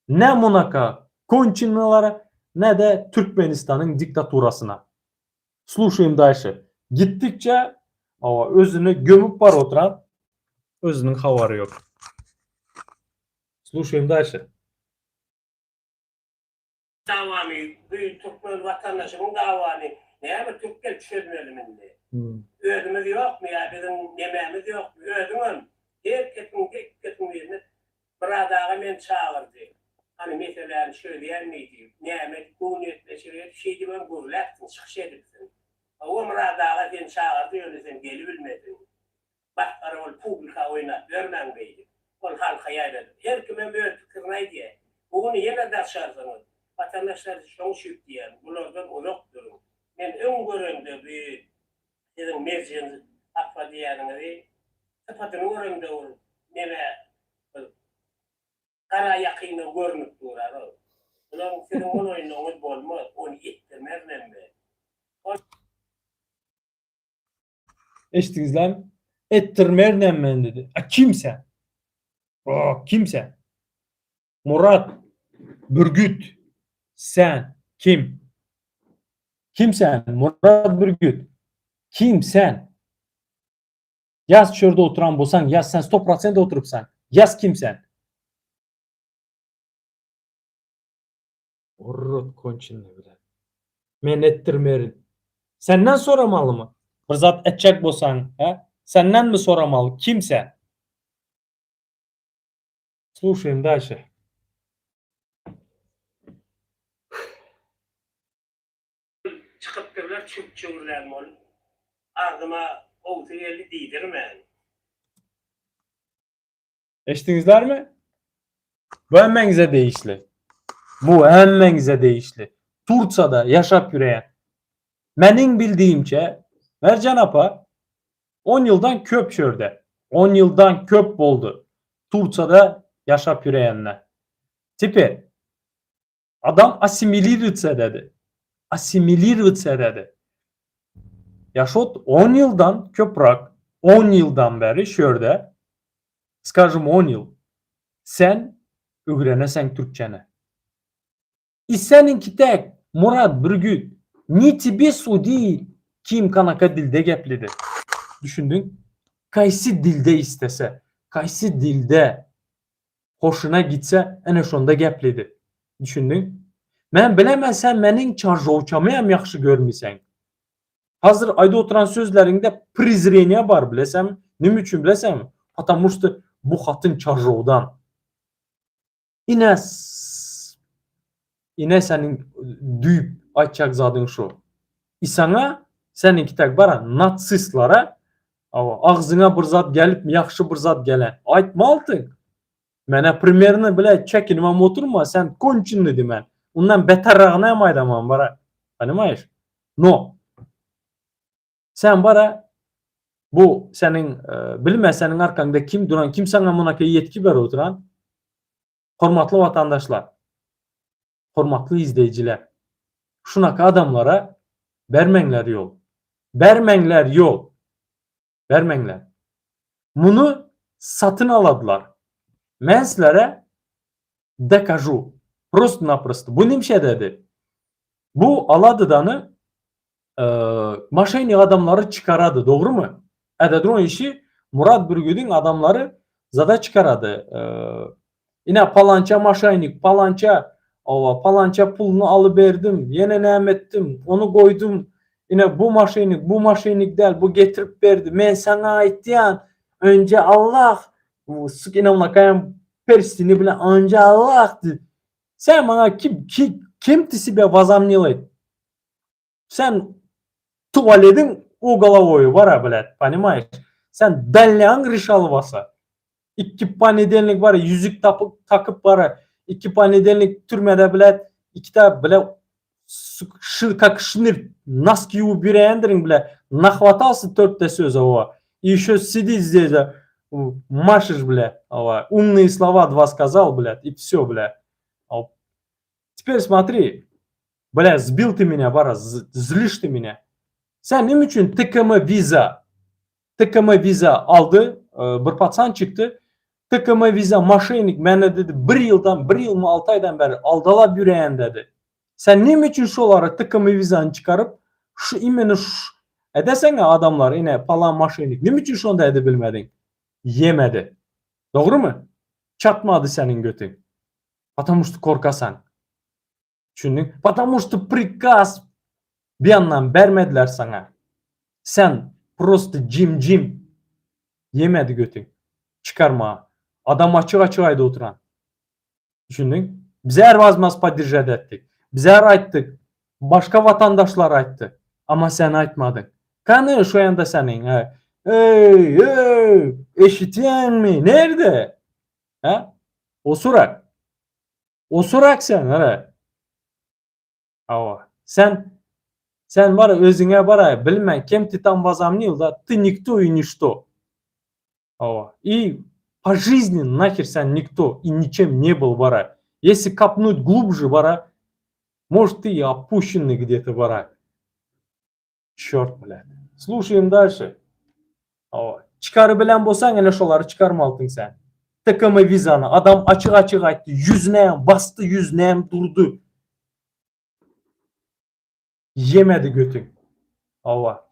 A: Ne munaka konçennylara, ne-de Türkmenistanyň diktaturasyna. Sluşaýym daýşy. Gitdikçe hawa özüni gömüp baryp oturan özüniň habary ýok. Sluşaýym daýşy.
C: Dawamy bu türkmen watandaşymyň dawany näme türk gelip çözmelimi indi. Özümiz ýokmy ýa biziň nemämiz ýokmy özüňem her kesiň kesiň birine Myrat aga meni çagyrdy. Hany meseläni çözýän diýdi. Näme edip göwniýetleşik edip şeýdibem gürläpsiň, çykyş edipsiň. Hawa Myrat aga seni çagyrdy ýöne sen gelibilmediň. Masgara bolup publika oýnap ýörmäň beýdip. Ol halka ýaýradyp. Her kimem öz pikirini aýdýar. Bu güni ýene daşarsyňyz. Watandaşlar şoň üçip diýýän, bulardan uzak duruň. Men öň görende bu siziň Merjen apa diýýäniňizi sypatyny göremde ol neme bir gara ýakynda görnüp durar ol. Bulaň siziň ol oýnuňyz bolmaz, ony etdirmerinem men. Ol.
A: Eşitdiňizlämi? Etdirmerinem men diýdi. A kim sen? O kim sen? Murat Bürgüt sen kim? Kim sen? Murat Bürgüt. Kim sen? Ýaz çörde oturan bolsaň, ýaz sen 100% oturypsaň. Ýaz kim sen? Urrut konçenny bilen. Men etdirmerin. Senden soramalymy? Bir zat etjek bolsaň, he? Sendenmi soramaly? Kim sen? Sluşaýym daşe.
C: Çykypdyrlar çürkçe gürlän bolup. Agzyma gowsy geldi diýdirmän.
A: Eşitdiňizlermi? Bu hemmäňize degişli. Bu hemmäňize degişli. Tursiýada ýaşap ýöreýän. Meniň bildiğimçe Merjen apa 10 ýyldan köp şörde. 10 ýyldan köp boldy. Tursiýada ýaşap ýöreýänine. Teper adam assimilirowаться ededi. Assimilirowаться ededi. Ýaşot 10 ýyldan köprak, 10 ýyldan bäri şörde, skažem 10 ýyl, sen ögreneseň türkçeni. I seniňki tek, Murat Bürgüt, ne tebe sudi kim kanaka dilde gepledi. Düşündiň? Kaýsy dilde istese, kaýsy dilde hoşuna gitse ene şonda gepledi. Düşündiň? Men bilemen sen meniň çarjowçamy hem ýagşy görmiseň. Hazir aýdyp oturan sözleriňde prezreniýe bar bilesenmi? Nime üçin bilesenmi? Потому что bu hatyn çarjowdan. Ine ine seniň düýp aýtjak zadyň şu. I saňa seniňki tak bara natsistlara agzyňa bir zat gelip ýagşy bir zat gelen aýtmalydyň. Menä primerno bile çekinibem oturma sen konçennyý diýmän. Ondan beterragynam aýdaman bara. Ponimaýeş? No. Sen bara bu seniň bilme seniň arkaňda kim duran kim saňa munaka ýetki berip oturan hormatly watandaşlar hormatly izleýjiler şunaka adamlara bermeňler ýol bermeňler ýol bermeňler muny satyn aladylar men sizlere dokažu prosto naprosto bu nimşededi bu aladydany maşennik adamlary çykarady dogrymy? Ededron işi Murat Bürgüdiň adamlary zada çykarady. Ine palança maşennik, palança owa palança puluny alyberdim, ýene näme etdim, ony goýdum. Ine bu moşennik, bu moşennik däl, bu getirip berdi. Men saňa aýtýan, önje Allah, ine onakaýam perstini bilen önje Allah diýip. Sen maňa kim, kim, kim ty себя возомнил et? Sen tualediň ugolowoýy bar-a, blät, понимаешь? Sen dälliaň rişalwasy. Ikki ponedelnik bar, ýüzük tapyp, takyp bar. Ikki ponedelnik türmede blät, ikitä bile ş kak şnir naski ýuwup ýöreýändirin bile. Nahwatalsy törtde söz owa. И ещё сидит здесь, машешь, бля, ова. Умные слова два сказал, блядь, и все, бля. Теперь смотри, бля, сбил ты меня, бара, злишь ты меня. Sen näme üçin TKM viza, TKM viza aldy, bir paçan çykdy. TKM viza moşennik meni dedi bir ýyldan, bir ýylmy alty aýdan bäri aldalap ýöreýän dedi. Sen näme üçin şolary TKM wizany çykaryp, şu imенно şu edeseňä adamlar ine palan moşennik näme üçin şonda edebilmediň? Ýemedi. Dogrymy? Çatmady seniň götüň. Потому что korkasaň. Düşündiň? Потому что prikaz bir ýandan bermediler saňa. Sen prosto jim-jim ýemedi götüň. Çykarma. Adam açyk-açyk aýdyp oturan. Düşündiň? Bizler wazmaz podderžat etdik. Bizler aýtdyk. Başga watandaşlar aýtdy. Amma sen aýtmadyň. Kany şu ýanda seniň? Eý, eý, eşitýäňmi? Nerde? Hä? Osurak. Osurak sen, hä? Hawa. Sen sen bar özüňe bar bilmän kem ty tam возомнил, да? Ты никто и ничто. Hawa. И по жизни нахер sen никто и ничем не был bara. Если копнуть глубже bara, может ты и опущенный где-то bara. Çort блядь. Слушаем дальше. Hawa. Çykary bilen bolsaň ene şolary çykarmalydyň sen. TKM wizany adam açyk açyk aýtdy, ýüzüne basdy, ýüzüne durdy. Ýemedi götüň. Hawa.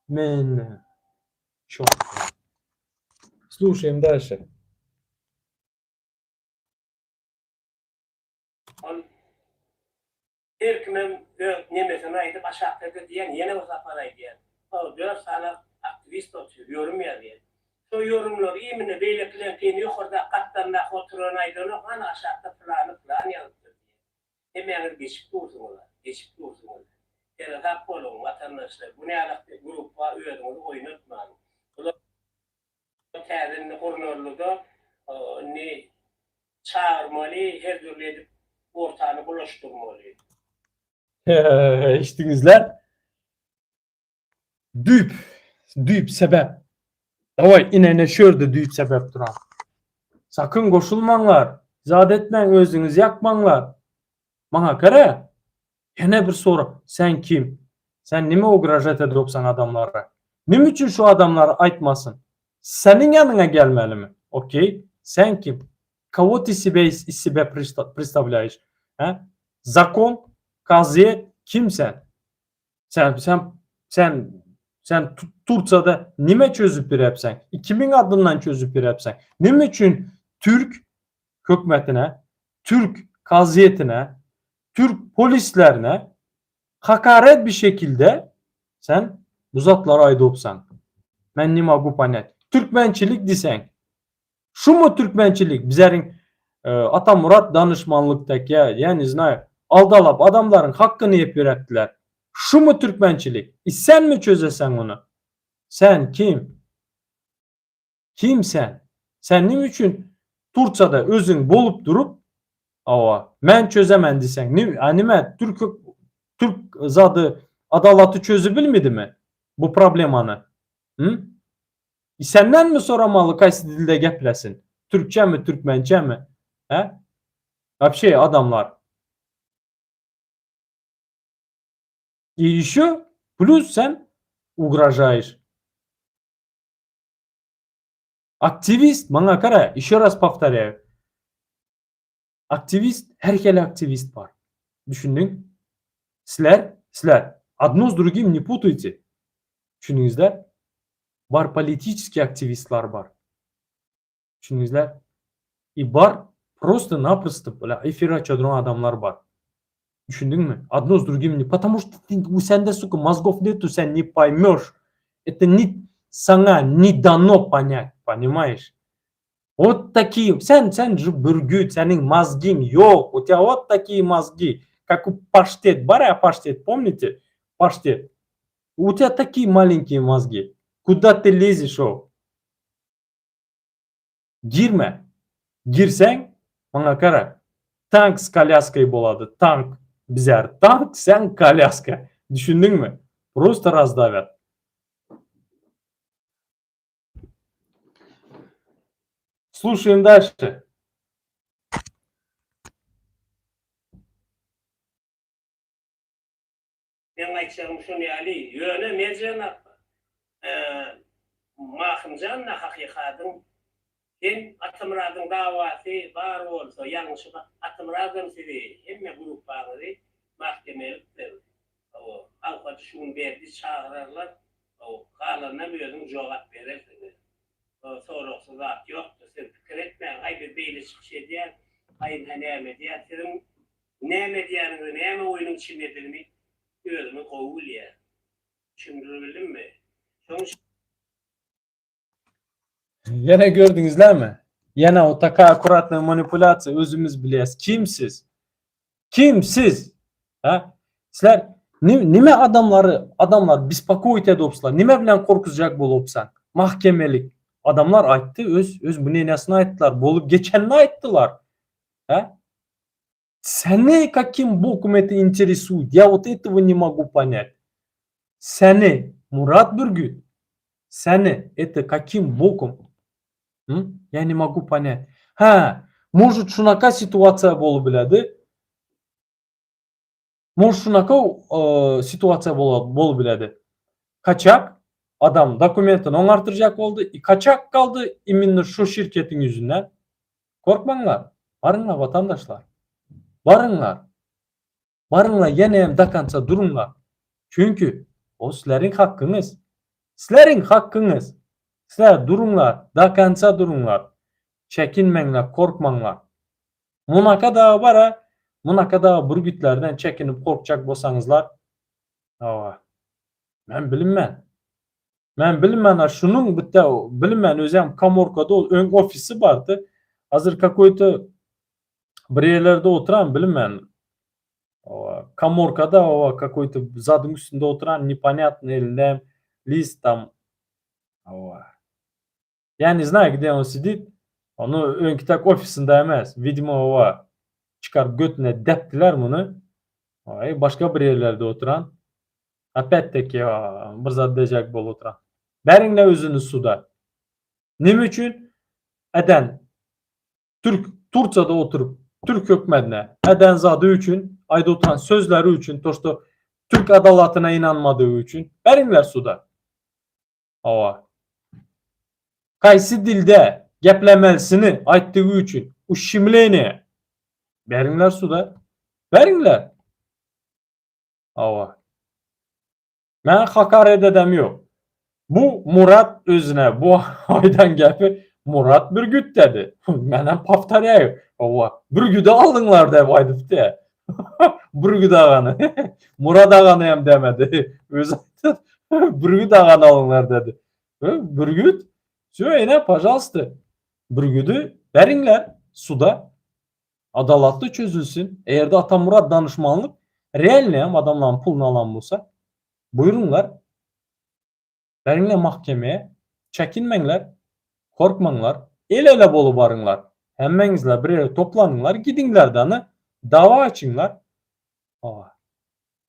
A: Men Çort. Слушаем дальше.
C: Ol her kimem öz nemesini aýdyp aşakda-da diýen ýene bir sapar aýdýan. Ol dört sany aktiwist otyr, ýorum ýazýar. Şo ýorumlary imine beýlekileňkini ýokardaky gatdandaky oturan aýdanok, hany aşakda pylany pylan ýazypdyr diýýär. Hemmäňiz geçip dursuňyz-a, geçip dursuňyz. Seresap boluň, watandaşlar, bu nälik grupba özüňizi oýnatmaň. Bular täze indi gurnaldy-da, indi çagyrmaly, her dürli edip ortany bulaşdyrmaly.
A: Eşitdiňizler? Düýp, düýp sebäp. Daway ine ine şu ýerde düýp sebäp duran. Sakyn goşulmaňlar, zat etmäň özüňizi ýakmaňlar. Maňa gara. Ýene bir sorag, sen kim? Sen nime ugražat edopsaň adamlara? Nime üçin şu adamlar aýtmasyn? Seniň ýanyňa gelmelimi? Okey, sen kim? Kogo ty sebe iz sebe predstavlýaýyş? Hä? Zakon, kazyýet, kim sen? Sen sen sen sen Tursiýada nime çözüp berepseň? Kimiň adyndan çözüp berepseň? Nime üçin türk hökümetine, türk kazyýetine, türk polislerine hakaret bir şekilde sen bu zatlary aýdypsaň? Men ne mogu ponять. Türkmençilik diýseň, Şumy türkmençilik bizeriň Atamurat danyşmanlykdaki ýa ne znaýu aldalap adamlaryň hakkyny ýep ýöräpdiler. Şumy türkmençilik? I senmi çözeseň ony? Sen kim? Kim sen? Sen nime üçin Tursiýada özüň bolup durup hawa men çözemen diýseň a nime türk türk zady adalaty çözübilmidimi bu problemany? Hü? Sendenmi soramaly kaýsy dilde geplesin? Türkçemi, türkmençemi? Hä? Wapşe adamlar. I ýeşo plus sen ugražaýyş. Aktiwist maňa gara, ýeşo raz powtorýaýu. Aktiwist her hili aktiwist bar. Düşündiň? Sizler, sizler odno s drugim ne putayte. Düşündiňizler? Bar politiçeskiý aktiwistler bar. Düşündiňizler? I bar prosto naprosto efir açadran adamlar bar. Düşündiňmi? Одно с другим не. Потому что ты, у sende suka mozgов нету, sen не поймешь. Это не saňa не дано понять, понимаешь? Вот такие, sen, sen же bürgüt, seniň mozgiň ýok, у тебя вот такие мозги, как у паштет, bar-a паштет, помните? Паштет. У тебя такие маленькие мозги. Куда ты лезешь, о? Girme. Girseň, maňa gara, tank s kolyaskoý bolady, tank. Bizler tank, sen kolyaska. Düşündiňmi? Просто раздавят. Слушаем дальше.
C: Meň aýtjagym şun ýaly, ýöne Merjen apa, Mahymjan-da hakykadyň, sen Atamyradyň dawasy bar bolsa ýalňyşyp Atamyradam sizi hemme gruppaňyzy mahkemelikdir, hawa, awkaty şu gün berdi çagyrarlar, hawa, galanynam özüň jogap berersiňiz. Soragsyz zat ýokdur, siz pikir etmäň, aý biz beýle çykyş edýäs, aý ynha näme edýäs, siziň Näme edýäniňizi, näme oýnuň içindedigini özümiz gowy bilýäs. Düşündiribildimmi? Şonuň üçin.
A: Ýene gördüňizlermi? Ýene o taka akkuratnyý manipulýasiýa özümiz bilýäs. Kim siz? Kim siz? Ha? Sizler nime adamlary adamlar bespokoit edopsizler? Nime bilen gorkuzjak bolupsaň? Mahkemelik. Adamlar aýtdy, öz öz mneniýasyny aýtdylar, bolup geçenini aýtdylar. Ha? Seni kakim bokum это interesuet? Ya vot этого ne mogu ponять. Seni Murat Bürgüt seni это kakim bokum? Hm? Ya ne mogu ponять. Hä, может şunaka situasiýa bolup biledi. Может şunaka situasiýa bolup biledi. Kaçak adam dokumentini oňartyrjak boldy i kaçak galdy imенно şu şirketiň ýüzünden. Gorkmaňlar, baryňlar watandaşlar. Baryňlar. Baryňlar ýene hem do konca duruňlar. Çünki o sizleriň hakkyňyz. Sizleriň hakkyňyz. Sizler duruňlar, do konca duruňlar. Çekinmeňler, korkmaňlar. Munaka dagy bar-a, munaka dagy bürgütlerden çekinip korkjak bolsaňyzlar, hawa. Men bilinmen. Men bilmän a şunuň bitte bilmän özem komorkada ol öň ofisi bardy. Hazir kakoýto bir ýerlerde oturan bilmän. Owa komorkada owa kakoýto zadyň üstünde oturan neponýatno elinde list tam. Owa. Ya ne znaýu gde on sidit. Onu öňki tak ofisinde emes. Widimo owa çykaryp götüne depdiler muny. Aý başga bir ýerlerde oturan. Opýat taki bir zat dejek bolup oturan. Beriňle özüni suda. Neme üçin? Eden Türk Tursiýada oturyp türk hökmedine eden zady üçin aýdyp oturan sözleri üçin to şto türk adalatyna ynanmadygy üçin beriňler suda. Hawa. Haýsy dilde geplemelisini aýtdygy üçin uşşimleniýe. Beriňler suda. Beriňler. Hawa. Men hakaret edem ýok. Bu Murat özüne bu aýdan gepi Murat Bürgüt dedi. Menem powtorýaýu. Hawa. Bürgüdi aldyňlar dep aýdypdy. Bürgüt agany. Murat agany hem demedi. Özi aýtdy. Bürgüt agany alyňlar dedi. Bürgüt. Wsýo ine, pažalsta. Bürgüdi beriňler suda. Adalatly çözülsin. Eger-de Atamyrat danyşmanlyk realny hem adamlaryň puluny alan bolsa, buýruňlar. Beriňler mahkemeye. Çekinmeňler. Korkmaňlar. El-ele bolup baryňlar. Hemmeňizler bir ýere toplanyňlar, gidiňler dany dawa açyňlar. Hawa.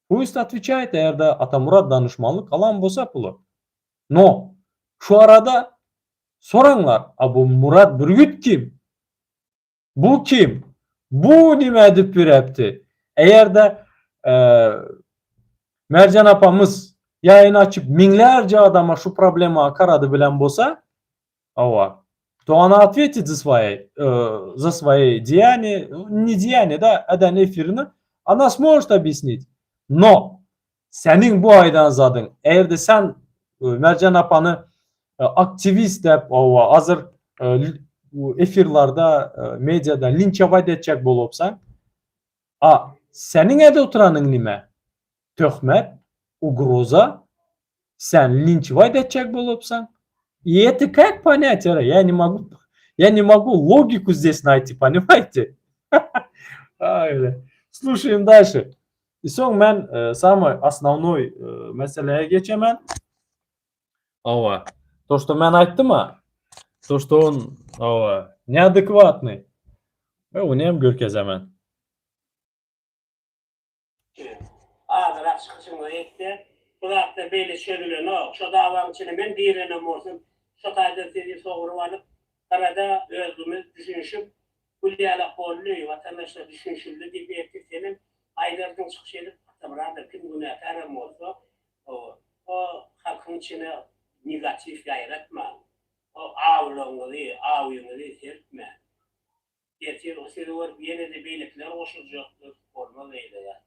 A: Pust otweçaýet eger-de Atamyrat danyşmanlyk alan bolsa puly. No, şu arada soraňlar, a bu Murat Bürgüt kim? Bu kim? Bu nime edip ýörepdi? Eger-de Merjen apamyz ýaýyn açyp müňlerce adama şu problema garady bilen bolsa, hawa, to ona otwetit za svoje, za svoje deýanie, ne deýanie, da, eden efirini, ona smožet obýasnit. No, seniň bu aýdan zadyň, eger-de sen Merjen apany aktiwist dep, hawa, hazir efirlarda, mediada linçewat etjek bolupsaň, a. Seniň edip oturanyň nime? Töhmet, ugroza, sen linçiwat etjek bolupsaň. И это как понять, я не могу, я не могу логику здесь найти, понимаете? Слушаем дальше. И soň men e, самый основной e, meseleye geçemen. Hawa. То, что men aýtdym-a, то, что он hawa, neadekvatnyý. We ony hem görkezemen.
C: Azyrak çykyşyňyzy etse, bu zatlar beýle çözülenok. Şo dawaň içine men girenem bolsam, şo taýdan sizi sogrup alyp, gyrada özümiz düşünişip, gül ýalak boldy, watandaşlar düşünişildi diýip ertir senem aýdardyň çykyş edip, Atamyradyr kim günäkärem bolsa, o halkyň içine negatiw ýaýratmaň. O awlagyňyzy, awyňyzy serpmäň. Ertir o sizi görüp ýene-de beýlekiler goşuljakdyr, bolmaz beýle zat.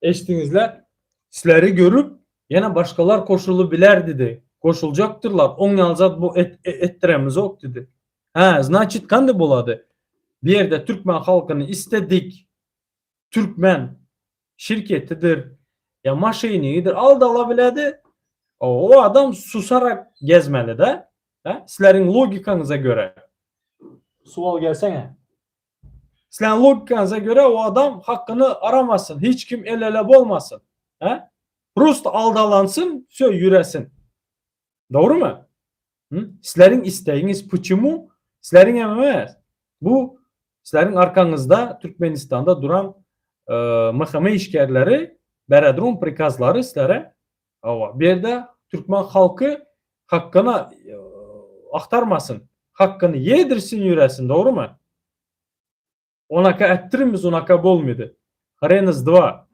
A: Eşitdiňizle? Sizleri görüp ýene başgalar goşulybiler didi. Goşuljakdyrlar. Oň ýaly zat bu et, etdiremizok didi. Hä, znaçit kandy bolady? Bu ýerde türkmen halkyny istedik türkmen şirketidir ýa maşenigidir aldalabiledi. O adam susarak gezmeli-de. Hä? Sizleriň logikaňyza görä. Suw al gelsene. Sizleriň logikaňyza görä o adam hakyny aramasyn, hiç kim el-ele bolmasyn. Hä? Prosto aldalansyn, wsё ýüresin. Dogrymy? Hı? Sizleriň islegiňiz почему? Sizleriň hem emes. Bu sizleriň arkaňyzda Türkmenistanda duran e, MHM işgärleri beredron prikazlary sizlere Hawa, bu ýerde türkmen halky hakkyny agtarmasyn, hakkyny ýedirsin ýüresin, dogrymy? Onaka etdirimiz, onaka bolmydy. Hren iz dva.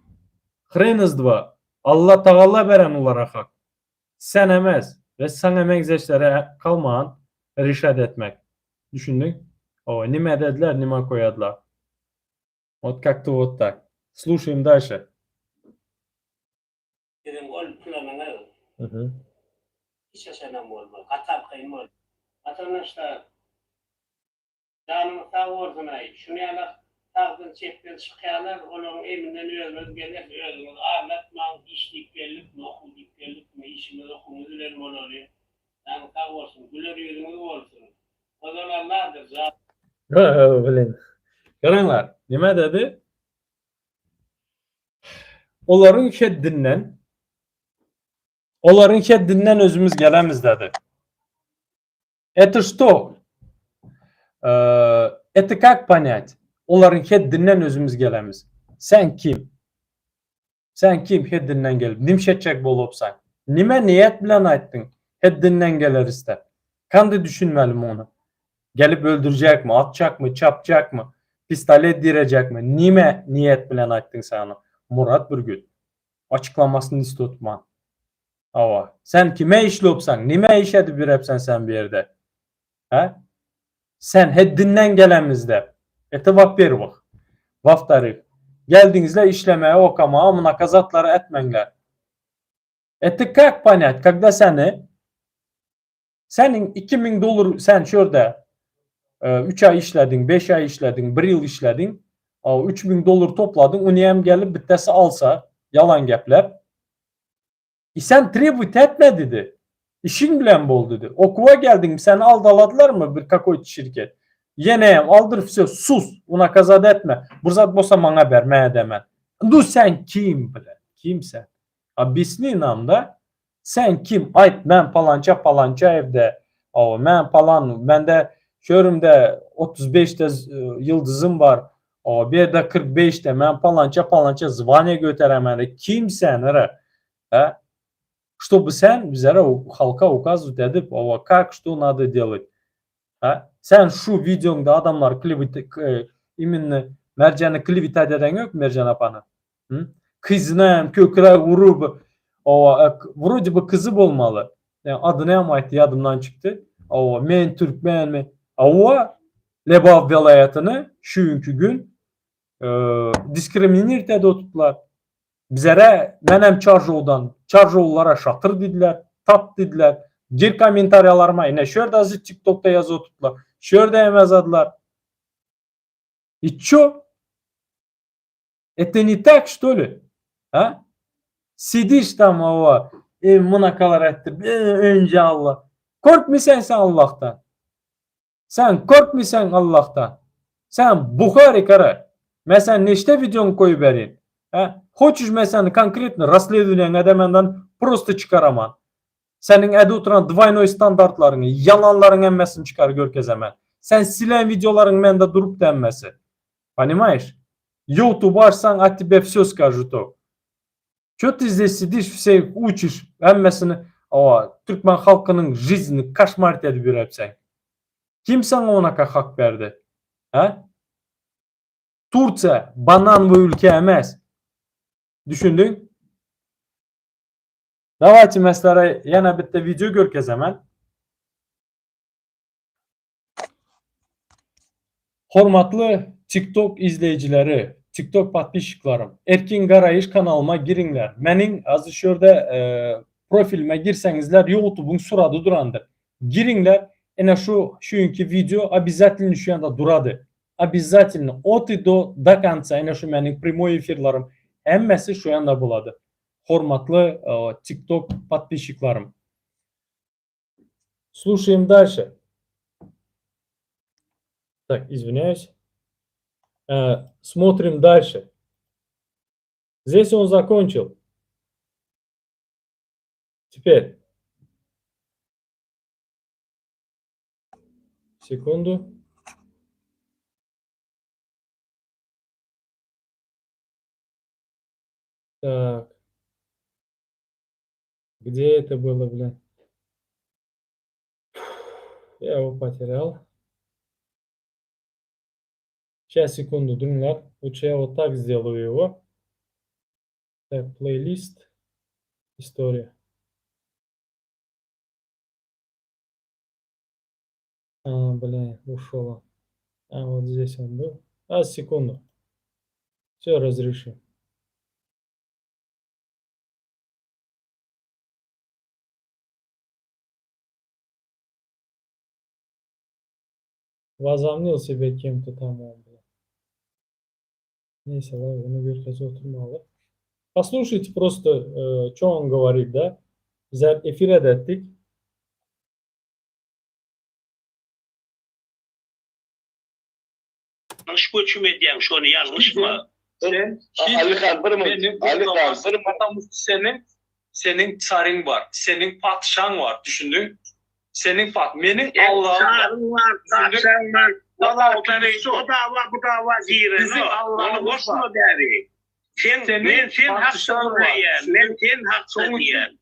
A: Hren iz dva. Alla Tagala beren olara hak. Sen emes we saňa meňzeşlere kalman rişat etmek. Düşündiň? Hawa, nime edediler, nime koýadylar. Wot как-то wot tak. Sluşaýym dalşe.
C: Siziň ol planyňyz hiç haçanam bolmaz. Gaty arkaýyn boluň. Watandaşlar, janyňyz sag bolsun-aý. Şuny ýalak sagdan çepden çykýarlar, olaryň eminden özüňiz geler, özüňizi aldatmaň, iş diýip geldikmi, okuw diýip geldikmi, işimiz okuwymyz bilen bolaly. Janyňyz sag bolsun, güler ýüzüňiz bolsun. Ozal Alladyr, jan.
A: Blin. Garaňlar, nime dedi? Olaryň heddinden Olaryň heddinden özümiz gelemiz dedi. Это что? Это как понять? Olaryň heddinden özümiz gelemiz. Sen kim? Sen kim heddinden gelip nimş etjek bolupsaň? Nime niýet bilen aýtdyň? Heddinden geleris de. Kandy düşünmeli muny? Gelip öldürjekmi, atjakmy, çapjakmy, pistolet direjekmi? Nime niýet bilen aýtdyň sen ony? Murat Bürgüt. Açyklamasyny istotman. Hawa. Sen kime işlopsaň? Nime iş edip ýürepsen sen bu ýerde? Hä? Sen heddinden gelemizde. Это во-первых. Во-вторых, geldiňizle işlemäge, okamaga munaka zatlary etmäňler. Это как понять, когда seni seniň 2000 dollar sen şu ýerde 3 aý işlediň, 5 aý işlediň, 1 ýyl işlediň, 3000 dollar topladyň, ony hem gelip bittesi alsa, ýalan gepläp, I sen trebut etme didi. Işiň bilen bol didi. Okuwa geldiň seni aldaladylarmy bir kakoýt şirket. Ýeneýem aldyr wsё sus unakazat etme. Bir zat bolsa maňa ber men edemen. Nu sen kim bile kim sen. Obýasni nam da. Sen kim aýt men palança palança evde awa men palan mende şörümde 35 de ýyldyzym bar awa bu ýerde 45 de men palança palança zwaniýa göteremende kim sen ere Hä? Ştoby sen bizlere halka ukazyt edip, owa kak şto nado delat. Hä? Sen şu wideoňda adamlary klewet iminno Merjeni klewetat edeňok Merjen apany. Hı? Kyzyna hem kökräk urup, owa wrode by kyzy bolmaly. Adyny hem aýtdy ýadymdan çykdy. Owa men türkmen men. Owa Lebap welaýatyny şu günki gün diskriminird edip otupdylar. Bizere menem Çarjowdan, Çarjowlylara şatyr diýdiler, tap diýdiler. Gir kommentariýalaryma ine şu ýerde azy TikTokda ýazyp otupdylar. Şu ýerde hem ýazadylar. I ço? Это не так, что ли? A? Sidiş tam hawa, e munakalar etdi, e önce Allah. Korkmysan sen Allahdan? Sen korkmysan Allahdan? Sen Buhari kara. Men sen neçde videoňy koýup berin? A? Hoçuş men seni konkretno rasledwaniýaňy edemenden prosto çykaraman. Seniň ede oturan dwaýnoý standartlaryňy, ýalanlaryň hemmesini çykar görkezemen. Sen silen wideolaryň mende durupdy hemmesi. Ponimaýeş? Youtube açsaň a tebe vsё skažut o. Ço ty zdes sidiş vseh uçiş hemmesini oa türkmen halkynyň jiznini koşmarit edip ýörepseň. Kim saňa onaka hak berdi? Hä? Tursiýa bananwy ülke emes. Düşündiň? Dawayte men sizlere ýene bitte wideo görkezemen. Hormatly TikTok izleýjileri, TikTok podpisçiklarym, Erkin Garaýyş kanalyma giriňler. Meniň azy şu ýerde profilime girseňizler Youtubyň surady durandyr. Giriňler, ine şu şu günki wideo obязательно şu ýanda durady. Obязательно ot i do do konca ine şu meniň primoý efirlerim hemmesi şu ýanda bolady. Hormatly TikTok podpisçiklarym. Слушаем дальше. Так, извиняюсь. Э, смотрим дальше. Здесь он закончил. Теперь. Секунду. Так. Где это было, блин? Я его потерял. Сейчас, секунду, друзья. Лучше я вот так сделаю его. Так, плейлист. История. А, блин, ушел. А, вот здесь он был. А, секунду. Все, разрешим. Возомнил себя кем-то там он, блин. Neyse, ладно, ony görkezip oturmaly. Послушайте просто, что он говорит, да? Bizler efir edetdik.
C: Ýalňyş göçüm edýäň şony ýalňyşma.
D: Sen Alyhan bir minut. Alyhan bir
E: minut. Seniň seniň çaryň bar. Seniň patyşaň bar. Düşündiň? Seniň pat meniň Allahym bar.
C: Çaryň bar, patyşaň bar. O dawa bu dawa girenok. Ony goşma bäri. Sen men sen hakda gürleýän. Men sen hakda diýýän.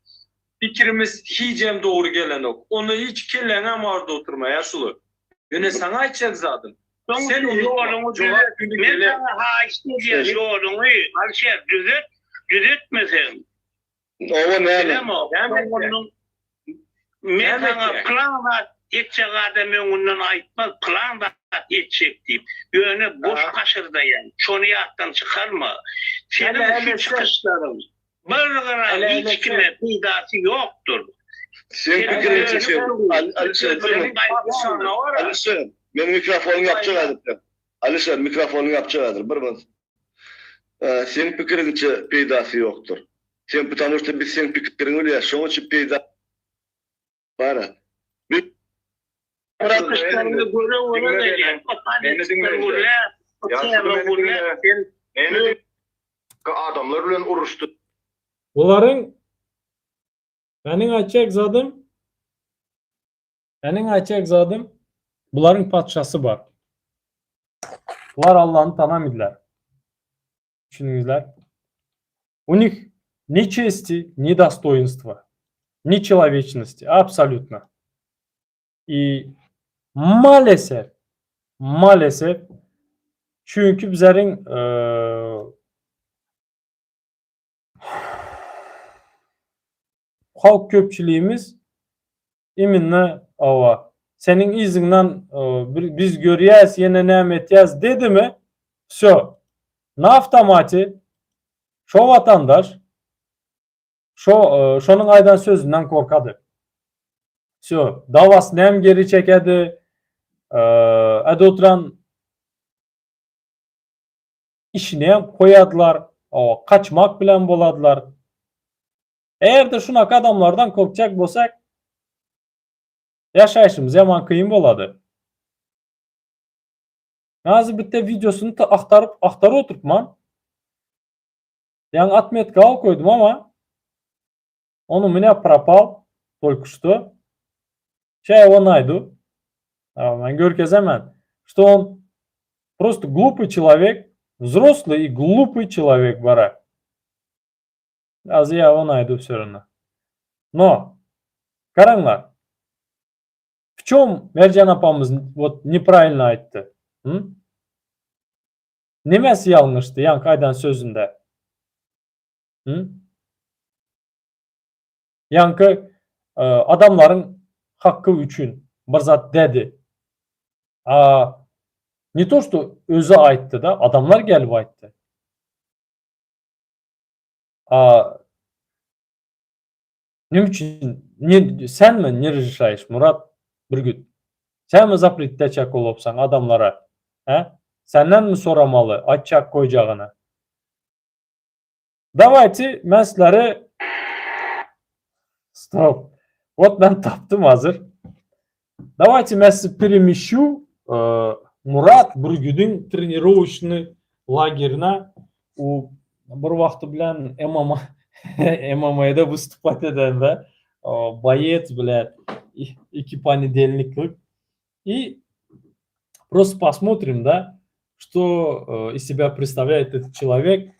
E: Pikirimiz hijem dogry gelenok. Ony hiç kelläňem arda oturma ýaşuly. Ýöne saňa aýtjak zadym, sen unutma, jogap güni
C: Men
E: geler.
C: saňa haýyşt edýän ýoluňy Alişer düzet, düzetmeseň.
D: Oba näme?
C: Bilemok.
E: Näme etjek?
C: Men
E: Näme
C: saňa
E: etjek?
C: pylan zat etjek adam öňünden aýtmaz pylan zat etjek diýip. Ýöne boş paşyrdaýaň. Şony ýatdan çykarma.
E: Hele
C: Seniň
E: hele
C: şu
E: sen.
C: çykyşlaryň Bir gram hiç kime peýdasy ýokdur.
D: Seň pikiriňçe şeý. Alişer bir minut. Alişer, meniň mikrofonyňy ýapjak häzir sen. Alişer, mikrofonyňy ýapjak häzir, bir minut. Seň pikiriňçe peýdasy ýokdur. Sen потому что biz seň pikiriňi bilýäs, şoň üçin peýda bar. Biz
C: Çykyşlaryňy göre göre gelýän.
F: Adamlar bilen uruşdy.
A: Bularyň meniň aýtjak zadym meniň aýtjak zadym bularyň patyşasy bar. Bular Allany tanamydylar. Düşündiňizler? U nich ni çesti, ni dostoýinstva, ni çeloweçnosti absolýutno. I maalesef, maalesef çünki bizleriň halk köpçüligimiz iminna hawa seniň yzyňdan biz görýäs ýene näme etýäs dedimi wsё na awtomate şo watandaş Şo şonuň aýdan sözünden korkady. Wsё, dawasyny hem geri çekedi. Äde oturan. Işine hem koýadylar, hawa, kaçmak bilen boladylar. Eger-de şunaka adamlardan korkjak bolsak, ýaşaýşymyz ýaman kyn bolady. Nazy bitte wideosyny agtaryp agtaryp oturtman. Ýaňy otmetka alyp koýdum ama on u menýa propal только что. Şa его найду. Men görkezemen, что on просто глупый человек, взрослый и глупый человек bara. Az я его найду все равно. Но garaňlar. W çom Merjen apamyz wot nepravilno aýtdy? Hum? Nemesi ýalňyşdy ýaňky aýdan sözünde? Hum? Ýaňky adamlaryň hakky üçin bir zat dedi. A ne to što özi aýtdy-da, adamlar gelip aýtdy. A Neme üçin ne senmi ne razрешаешь Murat Bürgüt? Senmi zapret etjek bolupsaň adamlara? Hä? Sendenmi soramaly aýtjak goýjagyny? Dawayte men sizlere Stop. Wot men tapdym hazir. Dawayte men sizi peremişu Murat Bürgüdiň trenirowoçnyý lagerine u bir wagty bilen MMA MMA-da wystupать edende boýets bilen iki ponedelniklik i prosto posmotrim da что iz sebya predstavlyaet etot çelovek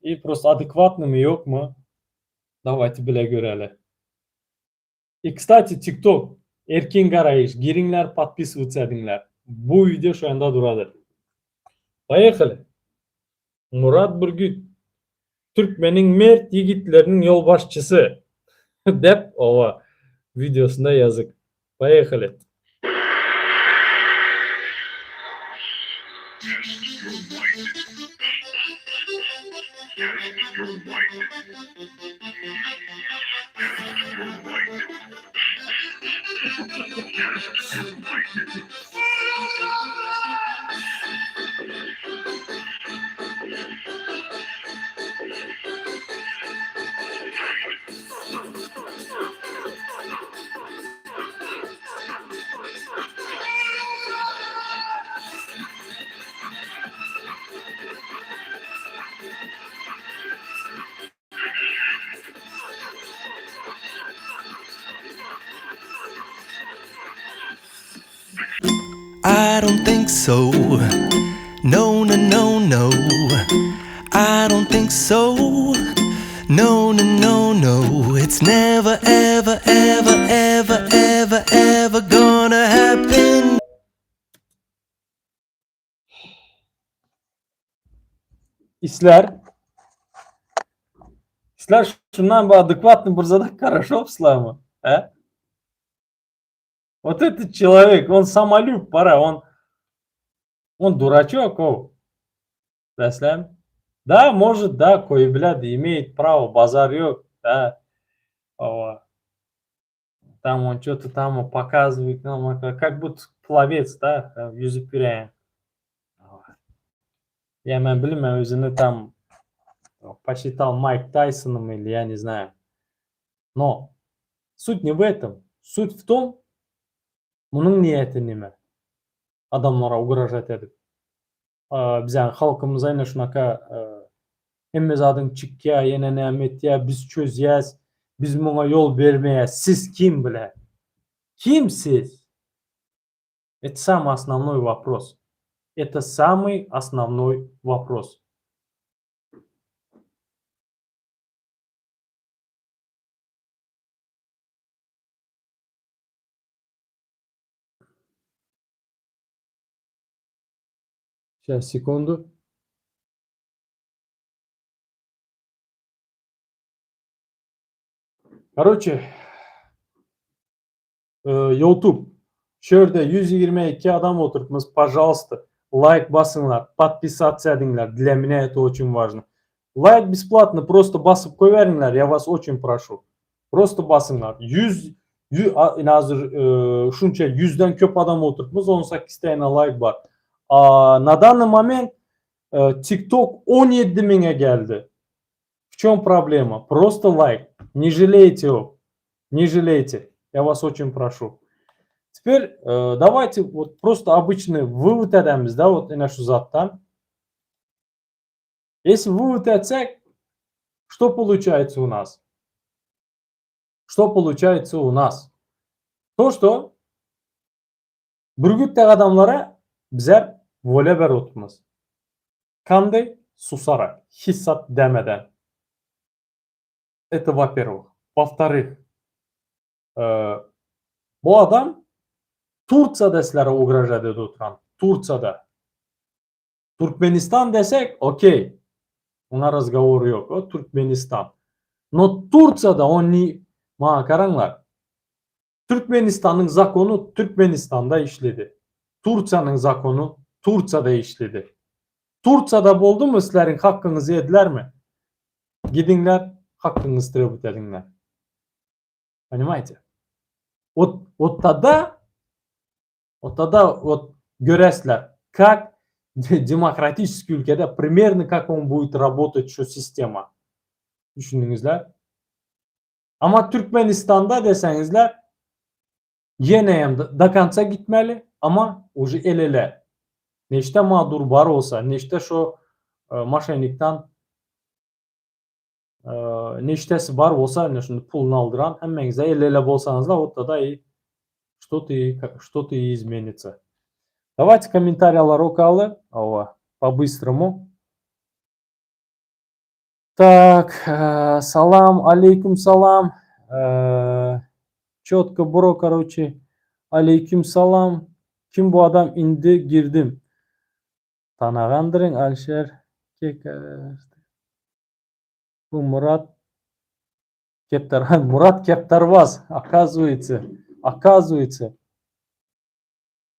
A: i prosto adekvatnymy ýokmy dawayte bile göreli. I kstati tiktok Erkin Garaýyş giriňler podpisywatsa ediňler bu wideo şu ýanda durady. Poýehali. Murat Bürgüt Türkmeniň mert ýigitleriniň ýolbaşçysy dep oba wideosynda ýazyk. Poýehali.
G: I don't think so No no no no I don't think so No no no no It's never ever ever ever ever ever gonna happen.
A: Isler Isler şundan bir adekwatny bir zadak garaşopslarmy? He? Wot etot çelowek, on samolýub para, on on duraçok ow. Biläsizlermi? Da, может, da, koýubiladi, imeýet prawo, bazar ýok, da. Hawa. Tam on ço-to tam pokazywait, kak budto plawec, da, ýüzüp ýöräýen. Ýa men bilmen özüni tam posçital Maýk Taýsonym ili ýa ne znaýu. No, sut ne w etom. Sut w tom, munuň niýeti neme? Adamlara ugražat edip. Bizäň halkymyz aýna şunaka hemme zadyň çykýa, ýene näme etýä, biz çözýäs, biz muňa ýol bermeýäs. Siz kim bile? Kim siz? Это самый основной вопрос. Это самый основной вопрос. Сейчас, sekundu. Karoçe, Youtube, şu ýerde 122 adam oturtmyz, pažalsta, laýk basyňlar, podpisatsa ediňler, dlya menýa eto oçin wajno. Laýk besplatno, prosto basyp goýberiňler, ýa was oçin proşu. Prosto basyňlar. 100 ine hazir şunça ýüzden köp adam oturtmyz, 18 täne laýk bar. A na danny moment. TikTok 17 müňe geldi. В чем проблема? Просто лайк. Не жалейте его. Не жалейте. Я вас очень прошу. Теперь э, давайте вот просто обычный вывод edemiz да вот ine şu zatdan. Если вывод etsek, что получается у нас? Что получается у нас? То, что Bürgütdäki adamlara bizler wolya berip otyrmyz. Kanday? Susarak, hiç zat demeden. Это во-первых. Во-вторых, bu adam Tursiýada sizlere ugražat edip oturan. Tursiýada. Türkmenistan desek, okey. Oňa razgovor ýok. O Türkmenistan. No Tursiýada on ni maňa garaňlar. Türkmenistanyň zakony Türkmenistanda işledi. Tursiýanyň zakony Tursiýada işledi. Tursiýada boldumy sizleriň hakkyňyzy ýedilermi? Gidiňler hakkyňyzy trebut ediňler. Понимаете? Вот, вот тогда, вот тогда вот göresizler, как demokratiçeskiý ülkede примерно как он будет работать şu sistema. Düşündiňizler? Amma Türkmenistanda deseňizler ýeneýem do konca gitmeli, amma uje el-ele. Neçde mağdur bar bolsa, neçde şo moşennikdan neçdesi bar bolsa, ine şunda puluny aldyran, hemmeňize el-ele bolsaňyzlar, вот тогда и что-то и что-то и изменится. Давайте kommentariýalary okaly, hawa, по-быстрому. Tak, salam, aleýkum salam. Çotko bro karoçe. Aleýkum salam. Kim bu adam indi girdim. Tanagandyryň Alişer kek Bu Murat Kepter Murat Kepterbaz оказывается, оказывается.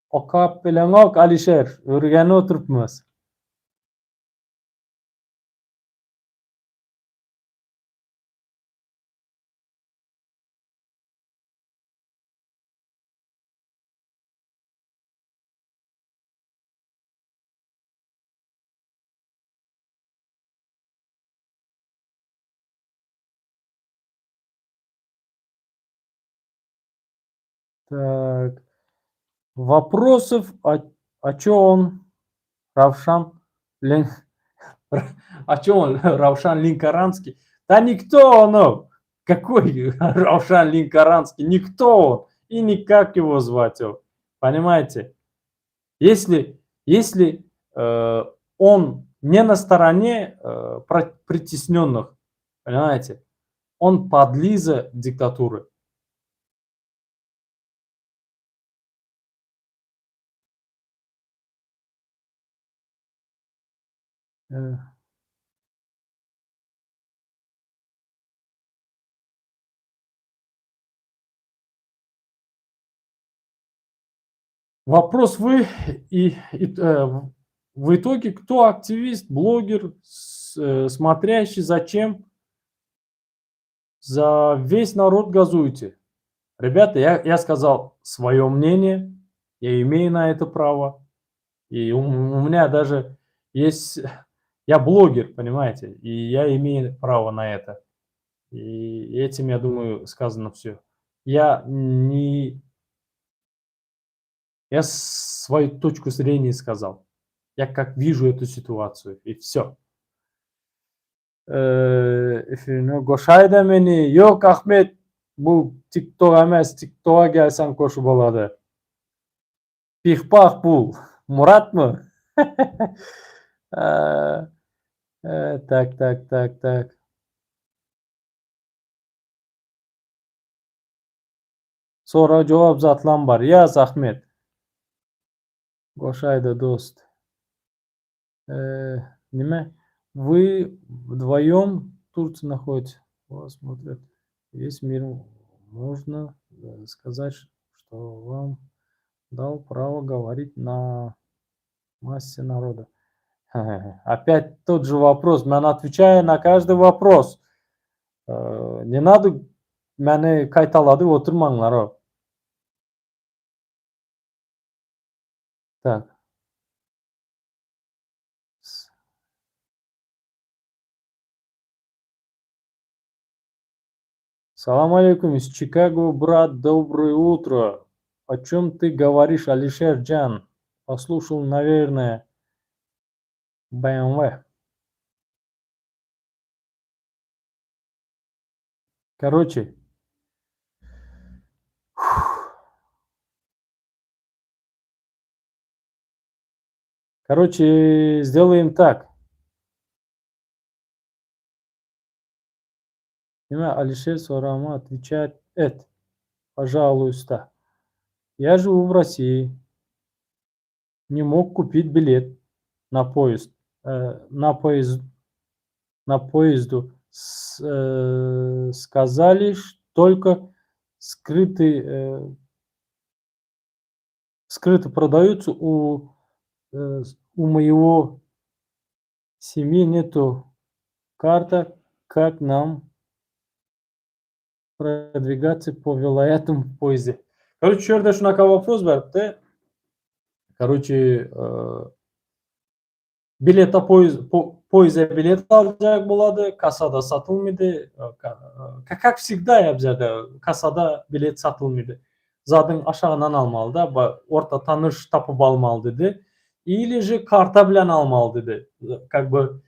A: Okap bileňok Alişer, öwrenip oturypmyz. Так. Вопросов, а, а чё он, Равшан, Лен... а чё он, Равшан Линкаранский? Да никто он, какой Равшан Линкаранский, никто он, и никак его звать, понимаете? Если, если э, он не на стороне э, притесненных, понимаете, он подлиза диктатуры. Э. Вопрос вы и, и э, в итоге кто активист, блогер, с, э, смотрящий зачем за весь народ газуете? Ребята, я, я сказал свое мнение, я имею на это право. И у, у меня даже есть... Я блогер, понимаете, и я имею право на это. И этим, я думаю, сказано все. Я не... Я свою точку зрения сказал. Я как вижу эту ситуацию, и все. Goşaýda meni. Ýok, Ahmet, bu TikTok emes, TikToka gelseň goşup bolady. Pih-pah bu. Muratmy? Tak, tak, tak, tak. Sorag jogap zatlam bar. Ýaz Ahmet. Goşaýda dost. Nime? Вы вдвоем в Турции находитесь. Вас смотрят весь мир. Можно сказать, что вам дал право говорить на массе народа. Опять тот же вопрос. Men отвечаю на каждый вопрос. Не надо meni gaýtaladyp oturmaňlar. Так. Salam aleýkum из Чикаго brat доброе утро о чем ты говоришь Алишер jan послушал наверное BMW. Karoçe. Karoçe, сделаем так. Nime Alişer soragyma otweçat et, pažaluýsta. Я живу в России. Не мог купить билет на поезд, на поезд, на поезду. С, сказали, только скрытый, скрыто продаются у, у моего семьи нету карта, как нам продвигаться по вилаятам в поезде. Короче, şu ýerde şunaka вопрос beripdi. Короче, bilete poýuz poýuza bilet aljak bolady, kassada satylmady. Как всегда ýa bizlerde kassada bilet satylmady. Zadyň aşagyndan almaly da, orta tanyş tapyp almaly diýdi. Или же karta bilen almaly diýdi. Как бы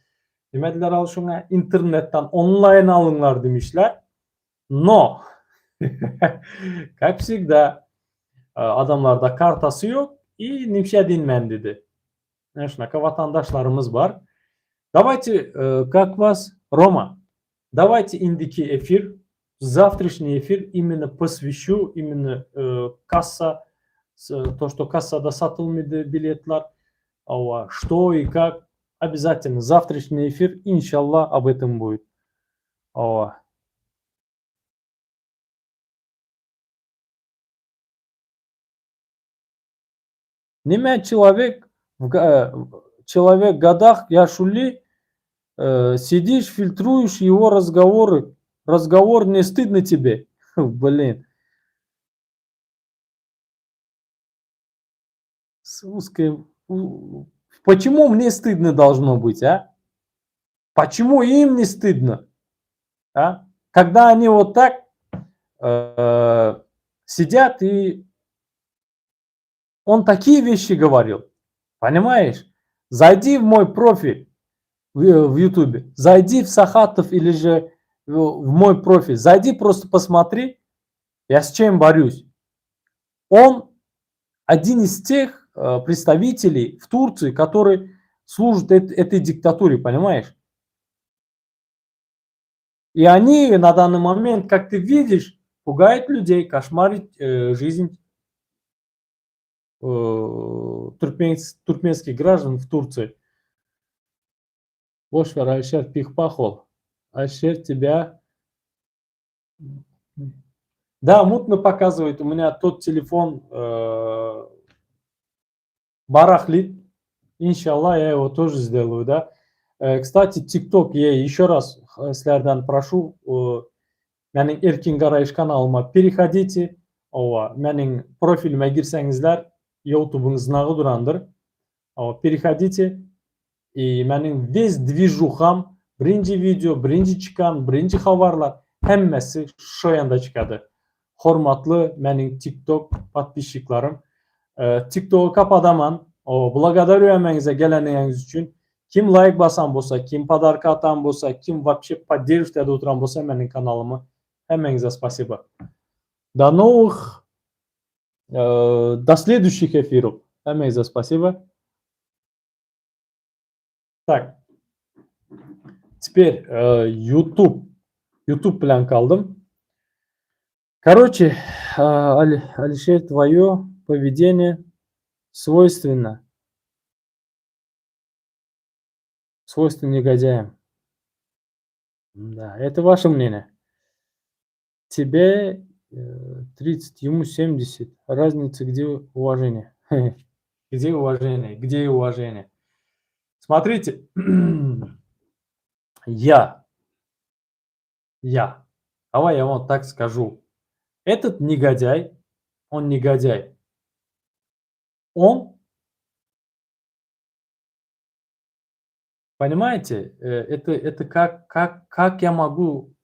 A: näme diýler al şuňa internetden onlaýn alyňlar diýmişler. Но, как всегда, adamlarda kartasy ýok и nimşe diýinmän diýdi. Şunaka watandaşlarymyz bar. Давайте, как вас, Рома, давайте indiki efir, завтрашний эфир именно посвящу именно kassa, то, что kassada satylmady biletler, что и как, обязательно завтрашний эфир, иншалла, об этом будет. Hawa. Nime человек в человек в годах ýaşuly, сидишь, фильтруешь его разговоры. Разговор не стыдно тебе? Блин. С узкой... Почему мне стыдно должно быть, а? Почему им не стыдно? А? Когда они вот так сидят и он такие вещи говорил, понимаешь? Зайди в мой профиль в Ютубе, зайди в Сахатов или же в мой профиль, зайди просто посмотри, я с чем борюсь. Он один из тех представителей в Турции, который служит этой диктатуре, понимаешь? И они на данный момент, как ты видишь, пугают людей, кошмарят жизнь туркменских граждан в Турции. Boş ber, Alişer pyh-pah ol. Alişer тебя... Да, мутно показывает. У меня тот телефон барахлит. Иншалла, я его тоже сделаю, да. Кстати, TikTok, я еще раз sizlerden прошу, meniň Erkin Garaýyş kanalyma переходите. Hawa, meniň profilime girseňizler, YouTube'yň znagy durandyr. Hawa, переходите. И meniň весь движухам, birinji wideo, birinji çykan, birinji habarlar hemmesi şo ýanda çykady. Hormatly meniň TikTok podpisçiklerim. TikTok'y kapadaman. O, благодарю hemmäňize geleniňiz üçin. Kim like basan bolsa, kim podarka atan bolsa, kim вообще поддерживать edip oturan bolsa meniň kanalymy hemmäňize спасибо. До новых, до следующих эфиров. Hemmäňize спасибо. Так. Теперь YouTube. YouTube bilen galdym. Короче, Алишер, твое поведение свойственно. Свойственно негодяям. Да, это ваше мнение. Тебе 30, ему 70. Разница, где уважение? Где уважение? Где уважение? Смотрите, я, давай я вам так скажу. Этот негодяй, он негодяй. Он, понимаете, это как я могу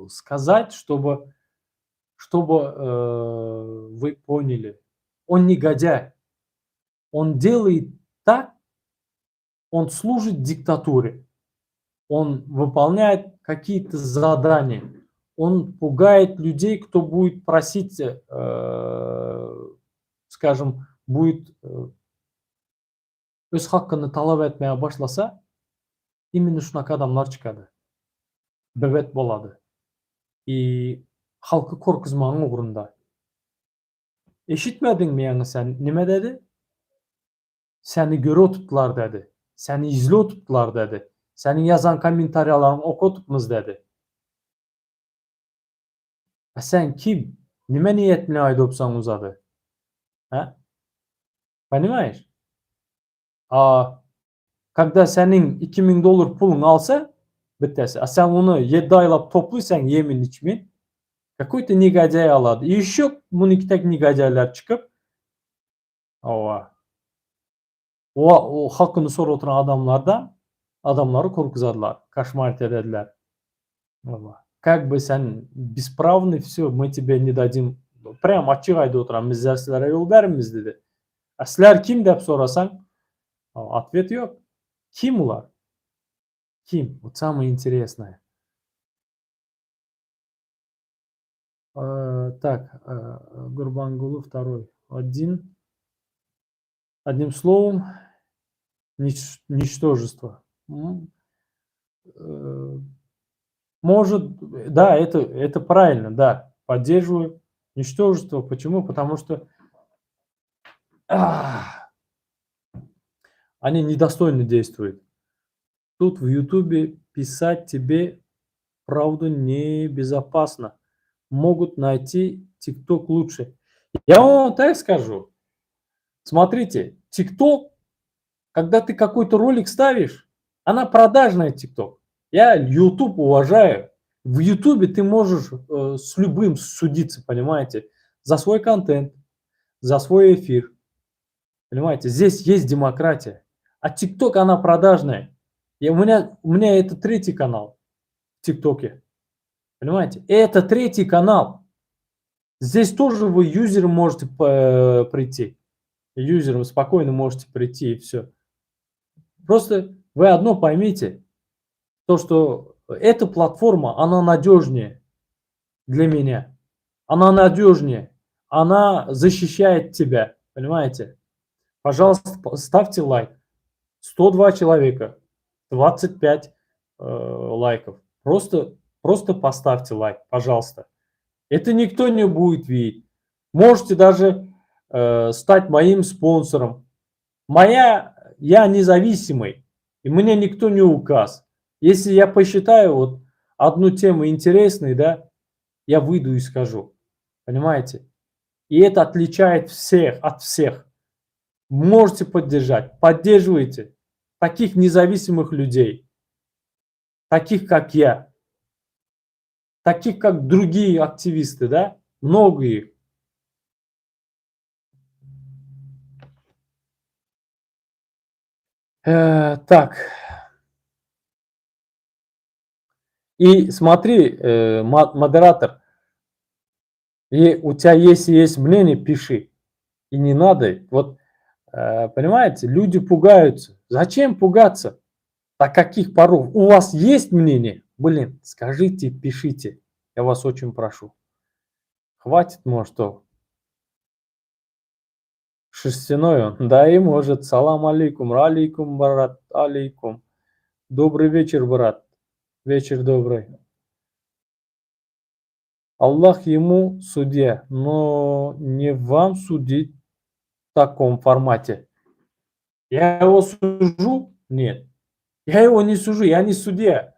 A: сказать, чтобы Чтобы э, вы поняли, он негодяй. Он делает так, он служит диктатуре. Он выполняет какие-то задания. Он пугает людей, кто будет просить, э, скажем, будет э, öz hakyny talap etmäge başlasa, imенно şunaka adamlar çykady. Böwet bolady. I halky korkuzmagyň ugrunda. Eşitmediňmi ýaňy sen nime dedi? Seni görüp otupdylar dedi. Seni izlep otupdylar dedi. Seniň ýazan kommentariýalaryňy okatupmyz dedi. A sen kim? Nime niýet bilen aýdypsaň uzady? Hä? Понимаешь? A когда seniň 2000 dollar puluň alsa, bittesi, a sen ony 7 aýlap toplysaň ýemin içmin, какой-то негодяй alady. И еще munyňky tek негодяйlar çykyp, hawa, o, o hakyny sorup oturan adamlardan adamlary korkuzadylar, кошмарить edediler. Hawa. Как бы sen бесправный, все, мы тебе не дадим. Прям açyk aýdyp oturan, bizler sizlere ýol bermez dedi. A sizler kim diýip sorasaň, ответ ýok. Kim ular? Kim? Вот самое интересное. Э, так, э, Гурбангулы второй. Один. Одним словом, нич ничтожество. Э, может, да, это, это правильно, да, поддерживаю. Ничтожество. Почему? Потому что ах, они недостойно действуют. Тут в "Ютубе" писать тебе правду небезопасно. Могут найти "ТикТок" лучше. Я вам так скажу. Смотрите, "ТикТок", когда ты какой-то ролик ставишь, она продажная "ТикТок". Я "Ютуб" уважаю. В "Ютубе" ты можешь, э, с любым судиться, понимаете, за свой контент, за свой эфир. Понимаете, здесь есть демократия. А "ТикТок", она продажная. И у меня у меня это 3 канал в "ТикТоке". Понимаете? Это 3 канал. Здесь тоже вы юзером можете п прийти. Юзером спокойно можете прийти и всё. Просто вы одно поймите, то, что эта платформа, она надежнее для меня. Она надежнее, она защищает тебя, понимаете? Пожалуйста, ставьте лайк. 102 человека, 25, э, лайков. Просто просто поставьте лайк, пожалуйста. Это никто не будет видеть. Можете даже, э, стать моим спонсором. Моя я независимый, и мне никто не указ. Если я посчитаю вот одну тему интересной, да, я выйду и скажу. Понимаете? И это отличает всех от всех. Можете поддержать, поддерживайте таких независимых людей, таких, как я, таких, как другие активисты, да, много их. Э, так. И смотри, э, модератор, и у тебя если есть мнение, пиши. И не надо, вот, э, понимаете, люди пугаются. Зачем пугаться? До каких поров? У вас есть мнение? Блин, скажите, пишите. Я вас очень прошу. Хватит, может, то. Шерстяной он? Да и может. Салам алейкум. Алейкум, брат. Алейкум. Добрый вечер, брат. Вечер добрый. Аллах ему судья, но не вам судить в таком формате. Я его сужу? Нет. Я его не сужу, я не судья.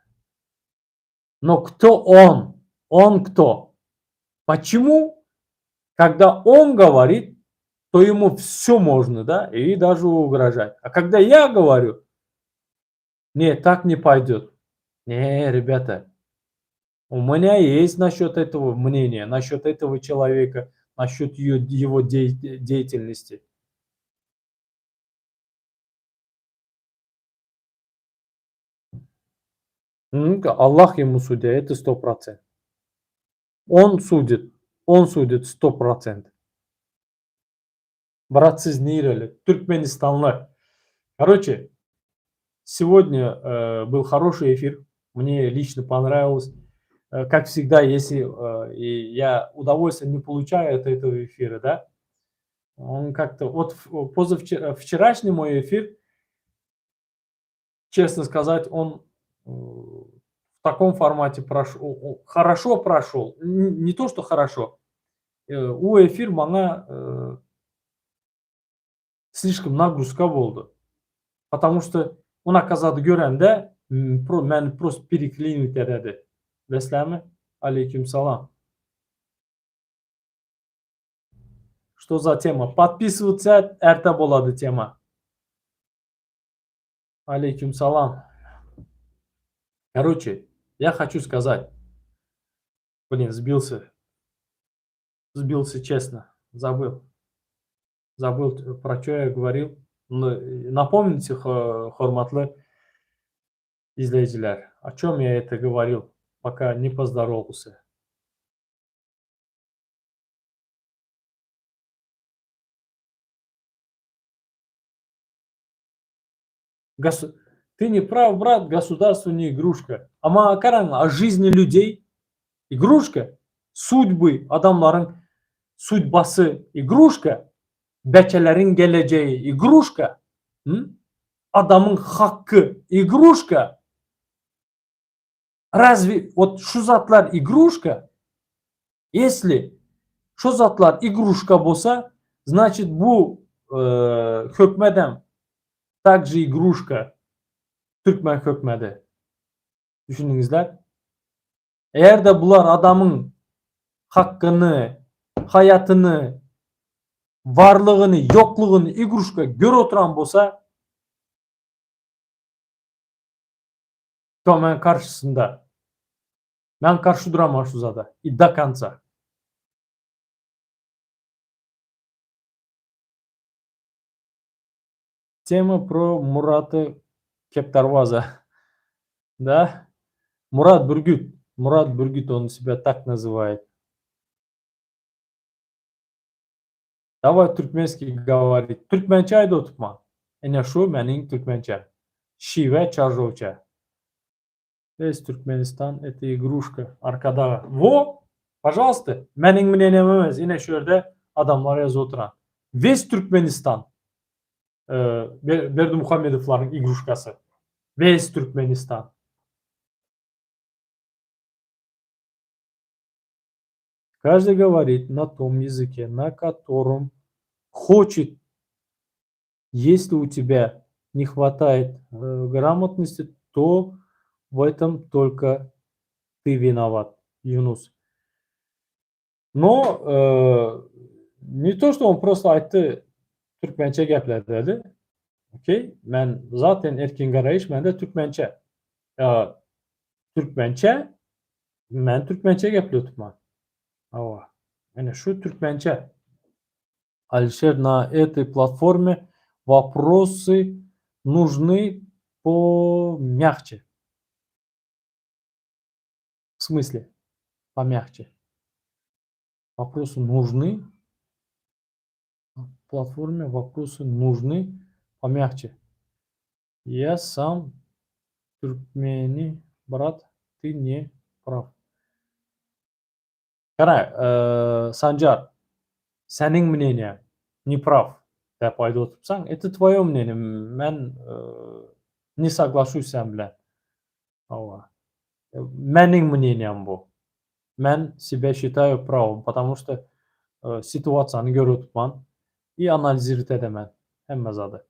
A: Но кто он? Он кто? Почему, когда он говорит, то ему все можно, да, и даже угрожать. А когда я говорю, нет, так не пойдет. Не, ребята, у меня есть насчет этого мнение, насчет этого человека, насчет ее, его деятельности. Аллах ему судья, это 100%. Он судит. On sudit 100%. Brat siz nireli? Türkmenistanly. Karoçe, сегодня э, был хороший эфир. Мне лично понравилось. Э, как всегда, если э, и я удовольствие не получаю от этого эфира, да, он как-то... Вот позавчера, вчерашний мой эфир, честно сказать, он э, в таком формате прошел, хорошо прошел. Не то, что хорошо. O efir maňa слишком нагрузка boldy. Потому что onaka zady görende meni prosto переклинить ededi. Bilesizlermi? Aleýkum salam. Что за тема? Подписываться et, erte bolady tema. Aleýkum salam. Короче, я хочу сказать. Блин, сбился. Сбился честно. Забыл. Забыл, про что я говорил. Напомните, hormatly izleýjiler, о чем я это говорил, пока не поздоровался. Гос... Ты не прав, брат, государство не игрушка. Amma garaň, о жизни людей игрушка. Судьбы adamlaryň судьбасы игрушка. Bäçeleriň gelejegi игрушка. Adamyň haky игрушка. Разве вот şu zatlar игрушка? Если şu zatlar игрушка bolsa, значит bu e, hökmedem также игрушка. Türkmen hökmedi. Düşündiňizler? Eger-de bular adamyň hakyny, haýatyny, barlygyny, ýoklugyny игрушка görüp oturan bolsa, to men garşysynda. Men garşy duraman şu zada. И до конца. Тема про Мурата Кепдарваза. Да? Мурат Бürgüt. Мурат Бürgüt, он себя так называет. Давай туркменский говорить. Türkmençe aýdyp oturma. Ene şu meniň türkmençe. Şiwe çarjowça. Весь Türkmenistan это игрушка. Arkada. Во! Пожалуйста. Meniň мнением emes. Ine şu ýerde adamlar ýazyp oturan. Весь Türkmenistan. E, Berdimuhamedowlaryň игрушкasy. Весь Türkmenistan. Каждый говорит на том языке, на котором хочет. Если у тебя не хватает э, грамотности, то в этом только ты виноват, Юнус. Но э, не то, что он просто aýtdy türkmençe gepledi. Okey. Men zaten erkin garaýyş mende türkmençe. E, türkmençe men türkmençe gepletman. Hawa. Ýani şu türkmençe. Алишер, на этой платформе вопросы нужны помягче. В смысле? Помягче. Вопросы нужны. На платформе вопросы нужны помягче. Я сам туркмени, брат, ты не прав. Gara, э, Sanjar, seniň мнение не прав diýip aýdyp otursaň, это твое мнение. Men э, не соглашусь sen bilen. Hawa. Meniň мнением bu. Men себя считаю правым, потому что э, ситуацияny görüp oturman и анализировать edemen hemme zady.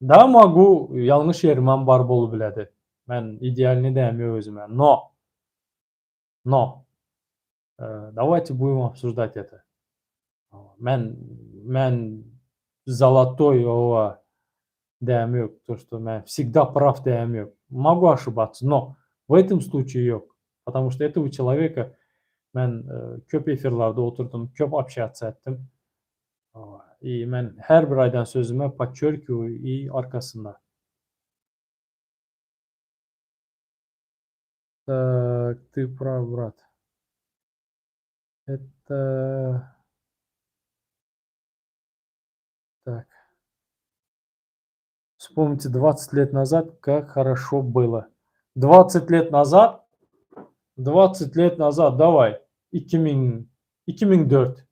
A: Да, могу, ýalňyş ýerim bar bolup biledi. Men идеальный diýemok özüme. Но но э, давайте будем обсуждать это. Men men золотой hawa diýemok, то, что men всегда прав diýemok. Могу ошибаться, но в этом случае ýok. Потому что этого человека men e, köp efirlerde oturdum, köp общаться etdim. И men her bir aýdan sözüme подчеркиваю и arkasynda. Так, ты прав, брат. Это так. Вспомните 20 лет назад, как хорошо было. 20 лет назад, 20 лет назад, давай, 2000, 2004.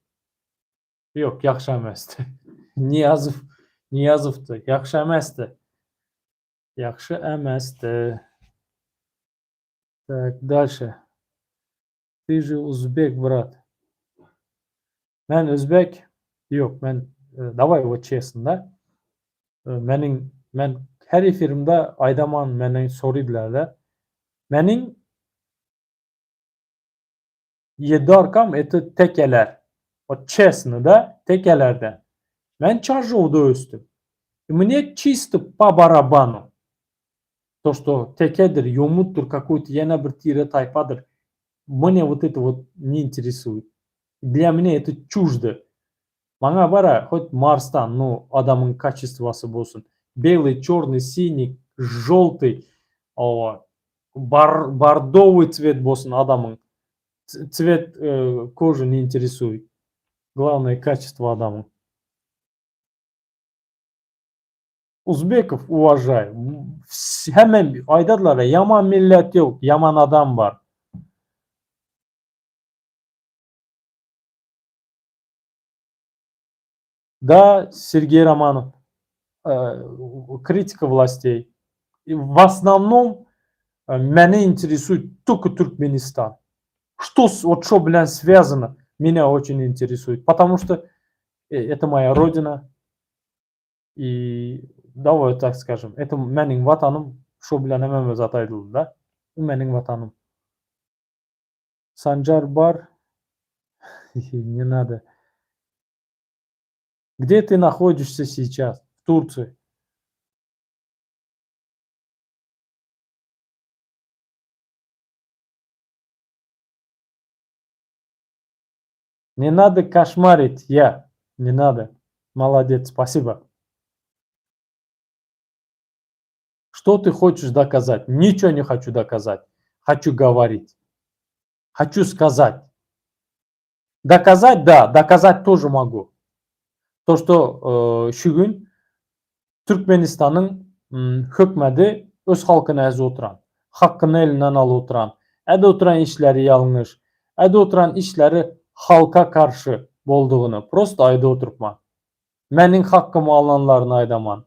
A: Ýok, ýagşy emesdi. Nyýazow, Nyýazowdy, ýagşy emesdi. Ýagşy emesdi. Так, дальше. Ты же узбек, брат. Men özbek, ýok, men, давай вот честно, да? Meniň, men her efirimde aýdaman menden soraýdylar-da. Meniň Ýedi arkam это tekeler. Вот честно, да, tekelerden. Men Çarjowda ösdüm. И мне чисто по барабану. То, что tekedir, ýomutdyr, какой-то ýene bir tire taýpadyr. Мне вот это вот не интересует. Для меня это чуждо. Maňa bara, хоть Marsdan, ну, adamyň качествосy bolsun. Белый, черный, синий, желтый, hawa, bar, бордовый цвет bolsun adamyň. Цвет кожи не интересует. Главное качество adamyň. Uzbekov уважаю. Hemme aýdadylar, ýaman millet ýok, ýaman adam bar. Да, Сергей Романов, критика властей. В основном meni интересует только Türkmenistan. Что вот что, блин, связано, меня очень интересует, потому что это моя родина. И давай так скажем, это meniň watanym, şo bilen hemmämiz zat aýdyldy da. Bu meniň watanym. Sanjar bar. Не надо. Где ты находишься сейчас? В Турции. Не надо кошмарить, я. Не надо. Молодец, спасибо. Что ты хочешь доказать? Ничего не хочу доказать. Хочу говорить. Хочу сказать. Доказать, да, доказать тоже могу. То, что şu gün Türkmenistanyň hökmedi öz halkyny ezip oturan, hakyny elinden alyp oturan, edip oturan işleri ýalňyş, edip oturan işleri halka garşy boldugyny prosto aýdyp oturypman. Meniň hakkymy alanlaryny aýdaman.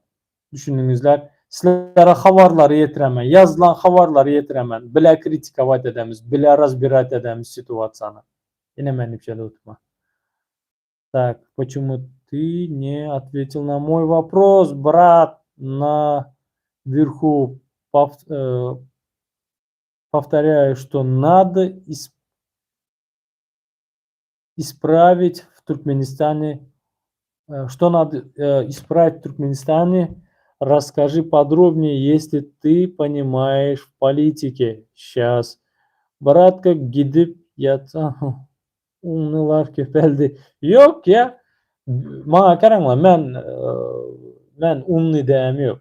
A: Düşündiňizler? Sizlere habarlary ýetiremen, ýazylan habarlary ýetiremen. Bile kritikować edemiz, bile разбирать edemiz situasiýany. Ine men şeýle oturma. Так, почему ты не ответил на мой вопрос, брат, на верху повторяю, что надо исправить в Туркменистане, что надо исправить в Туркменистане, расскажи подробнее, если ты понимаешь в политике. Сейчас. Братка gidip ýatsa umnylar köpeldi. Ýok ýa. Maňa garaňlar, men men umny däm ýok.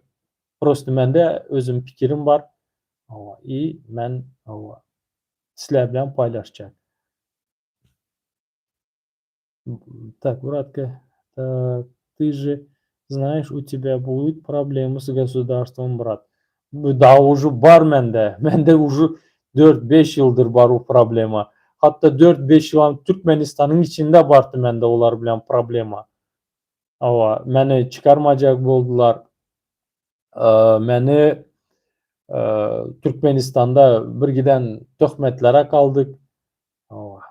A: Prosto mende özüm pikirim bar. И men sizler bilen paýlaşjak. Так, братка, так, ты же знаешь, у тебя будут проблемы с государством, брат. Да, уже bar mende. Mende уже 4-5 ýyldyr bar o problema. Hatda 4-5 ýyl Türkmenistanyň içinde bardy mende olar bilen problema. Hawa, meni çykarmajak boldular. Meni Türkmenistanda bir giden töhmetlere kaldyk. Hawa.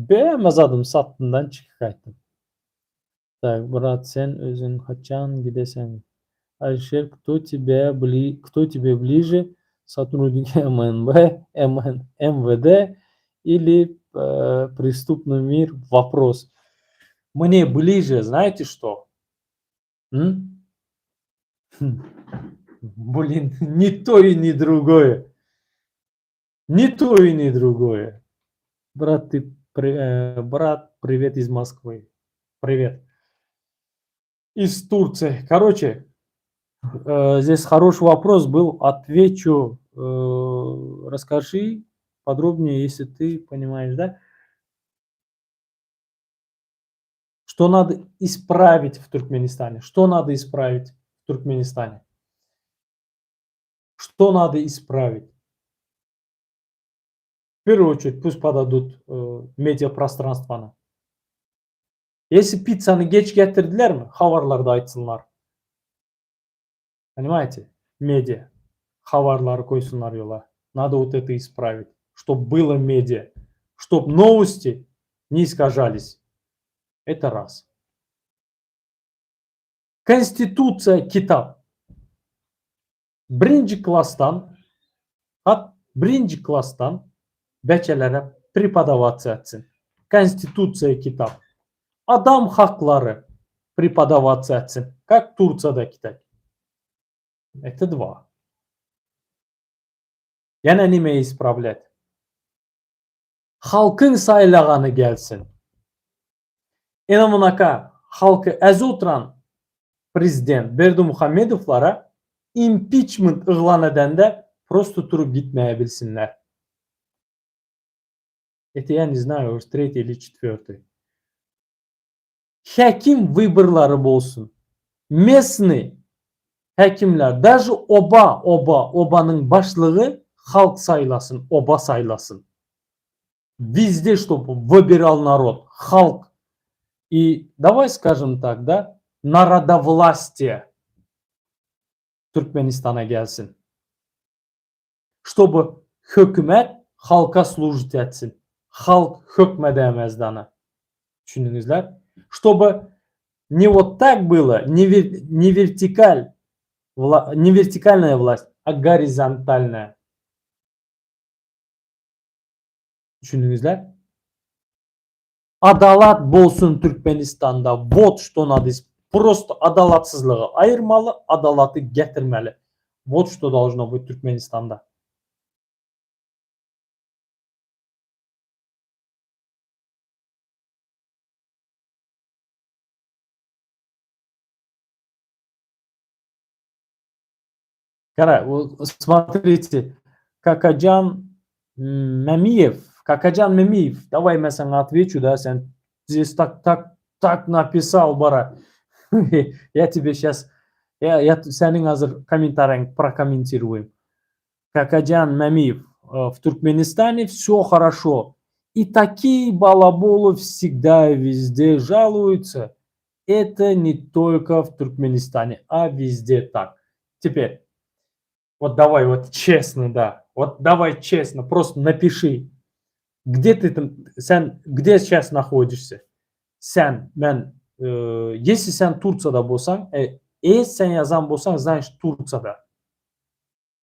A: Hemme zadymy satdymdan çykyp gaýtdym. Так, брат, sen özüň haçan gideseň? Алишер, кто тебе ближе, сотрудники МНБ, МН, МВД или преступный мир? Вопрос. Мне ближе, знаете что? М? Хм. Блин, ни то и ни другое. Ни то и ни другое. Брат, брат, привет из Москвы. Привет. Из Турции. Короче, здесь хороший вопрос был. Отвечу. Расскажи подробнее, если ты понимаешь, да? Что надо исправить в Туркменистане? Что надо исправить в Туркменистане? Что надо исправить? В первую очередь пусть подадут э, медиапространствony. Если pizzany geç getirdilermi, habarlarda aýtsynlar. Понимаете? Media. Habarlary goýsunlar ýola. Надо вот это исправить, чтоб было медиа, чтоб новости не искажались. Это раз. Konstitusiýa kitap. Birinji klasdan hat birinji klasdan beçelere prepodawasiýa etsin. Konstitusiýa kitap. Adam haklary prepodawasiýa etsin. Как Tursiýadaky dek. Это два. Ýene nime ispravlять? Halkyň saýlagany gelsin. Ene munaka halky äzi oturan prezident Berdimuhamedowlara impiçment yglan edende prosto turup gitmäge bilsinler. Это я не знаю, уж третий или четвертый. Häkim wyborlary bolsun. Mesnyý häkimler, daže oba, oba, obanyň başlygy halk saýlasyn, oba saýlasyn. Wezde ştob wybirал narod, halk. I daway skažem tak, da, narodowlastiýe Türkmenistana gelsin. Ştoby hökümet halka služit etsin. Halk hökmedämezdi ana. Düşündiňizler? Ştoby ne wot tak bylo, ne ne wertikal ne wertikalnaýa wlast, a gorizontalnaýa. Düşündiňizler? Adalat bolsun Türkmenistanda wot şto nado prosto adalatsyzlygy aýyrmaly adalaty getirmeli wot şto dolžno byt Türkmenistanda. Gara, смотрите, Kakajan Mämiýew, Kakajan Mämiýew, daway men saňa otweçu, da, sen здесь tak, tak, tak napisal bara. Я тебе сейчас, я, я seniň hazir kommentariýaňy prokommentiruýem. Kakajan Mämiýew, в Туркменистане все хорошо. И такие балаболы всегда и везде жалуются. Это не только в Туркменистане, а везде так. Теперь, вот давай вот честно, да, вот давай честно, просто напиши, где ты там, sen где сейчас находишься? Sen, men, e, если sen Tursiýada bolsaň, e, eger sen ýazan bolsaň, значит Tursiýada.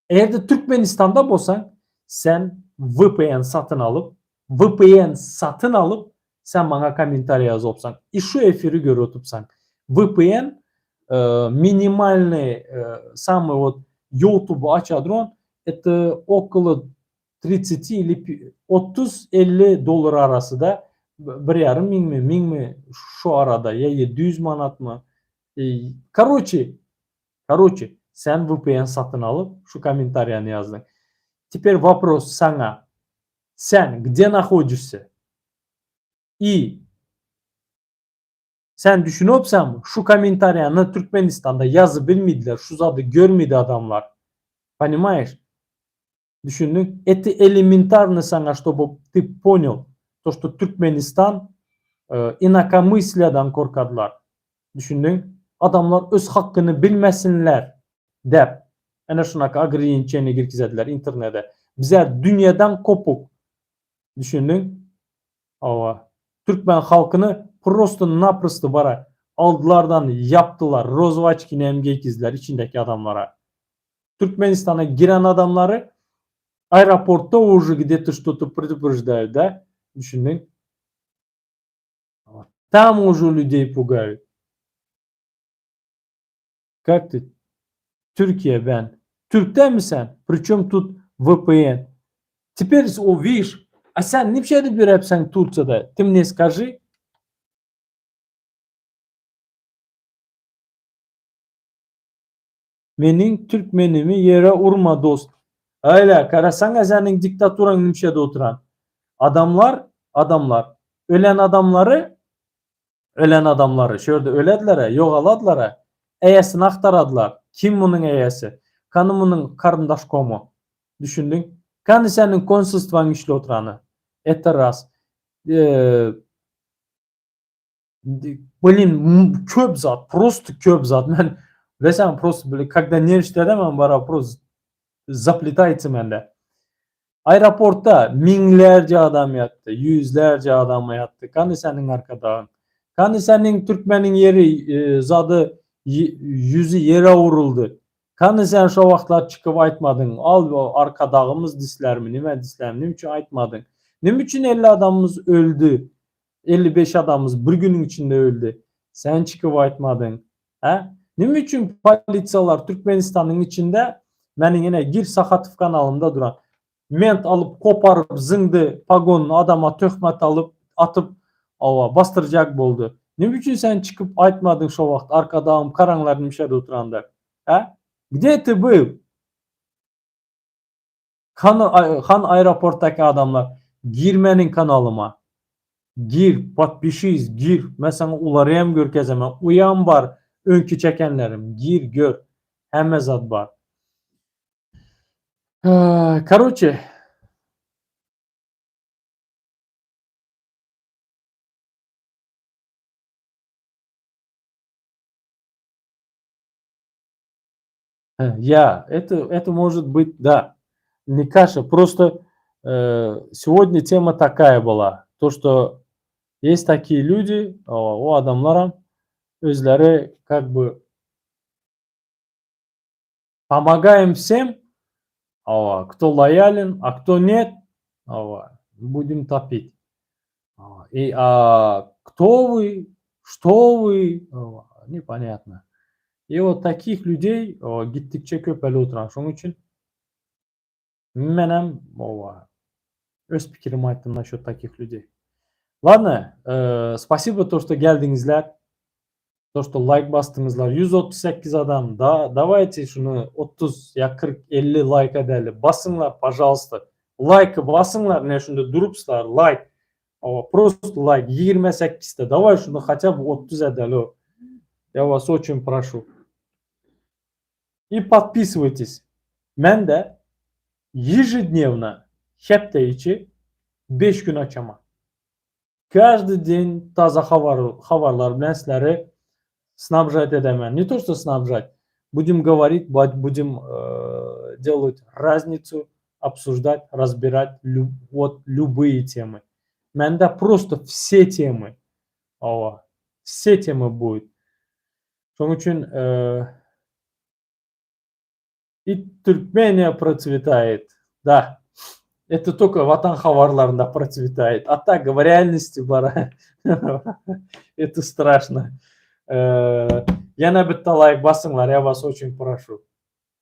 A: Eger-de Türkmenistanda bolsaň, sen VPN satyn alyp, VPN satyn alyp, sen maňa kommentariý ýazypsaň i şu efiri görüp oturypsaň. VPN e, minimalnyý e, samый вот YouTube açadron это около 30 или 30-50 dollar arasy da bir ýarym müňmi, müňmi şu arada ýa 700 manatmy. E, Короче, Короче, sen VPN satyn alyp şu kommentariýany ýazdyň. Теперь вопрос saňa. Sen где naходишься? I sen düşünipseňmi şu kommentariýany Türkmenistanda ýazyp bilmediler, şu zady görmedi adamlar. Понимаешь? Düşündiň? Это элементарно saňa, чтобы ты понял, то, что Türkmenistan e, инакомыслиядан korkadylar. Düşündiň? Adamlar öz hakyny bilmesinler dep. Ene şunaka ограничение girgizediler internete. Bize dünýeden kopuk. Düşündiň? Awa. Türkmen halkyny prosto-naprosto bara aldylardan ýapdylar. Rozowy oçkini hem geýkizdiler içindäki adamlara. Türkmenistana giren adamlary aeroportda уже где-то что-то предупреждают, да? Düşündiň? Там уже людей пугают. Как ты? Türkiýe ben. Türkden mi sen? Причем тут VPN? Теперь, о, видишь, a sen näme edip ýörüpsiň Tursiýada? Ты мне скажи. Meniň türkmenimi ýere urma dost. Öyle, garasaňa seniň diktaturaň näme oturan. Adamlar, adamlar, ölen adamlary. Ölen adamlary şu ýerde ölediler-ä, ýogaladylar-a. Eýesini agtaradylar. Kim munuň eýesi? Kany munuň karyndaşkomy? Düşündiň? Kany seniň konsulstwaň işli oturany? Это raz. Blin, köp zat, prosto köp zat. Men bilseň prosto bile, когда nerwniçать edemen bara prosto zapletaýtsa mende. Aeroportda müňlerce adam ýatdy, ýüzlerce adam ýatdy. Kany seniň arkadagyň? Kany seniň türkmeniň ýeri e, zady ýüzi ýere uruldy. Kany sen şo wagtlar çykyp aýtmadyň, al arkadagymyz dislermi, nime dislermi, nime üçin aýtmadyň? Nime üçin 50 adamymyz öldi? 55 adamymyz bir günüň içinde öldi. Sen çykyp aýtmadyň. Hä? Nime üçin polisiýalar Türkmenistanyň içinde meniň ine gir Sahatow kanalymda duran ment alyp koparyp zyňdy pagonly adama töhmet alyp atyp awa basdyrjak boldy. Nime üçin sen çykyp aýtmadyň şo wagt arkadagym karaňlar nimşede oturanda. Hä? Gde ty byl? Han han aeroportdaky adamlar gir meniň kanalyma. Gir, podpişis, gir. Men saňa ularym görkezemen. Uýam bar, öňki çekenlerim. Gir, gör. Hemme zat bar. Karoçe. Я, это, это может быть, да, не каша, просто э, сегодня тема такая была, то, что есть такие люди, o adamlaram özleri как бы помогаем всем, кто лоялен, а кто нет, будем топить. И а кто вы, что вы, непонятно. И вот таких людей gitdikçe köpelip oturan. Şonuň üçin menem öz pikirimi aýtdym насчет таких людей. Ладно, э, спасибо то, что geldiňizler. То, что лайк basdyňyzlar. 138 adam. Da, давайте şuny 30 ýa 40, 50 лайк edeli. Basyňlar, пожалуйста. Лайky basyňlar, ne şunda durupslar, лайк. Просто лайк 28-de. Давай şuny хотя бы 30 edeli. Я вас очень прошу. И подписывайтесь. Mende ежедневно hepde içi 5 gün açaman. Каждый день taze habar, habarlar bilen sizleri снабжать edemen. Не то, что снабжать. Будем говорить, будем э, делать разницу, обсуждать, разбирать люб, вот любые темы. Mende просто все темы. Ова, все темы будет. Şonuň üçin э, и Туркмения процветает. Да. Это только Watan habarlarynda процветает. А так в реальности bara это страшно. Э, ýene bitte лайк basyňlar, я вас очень прошу.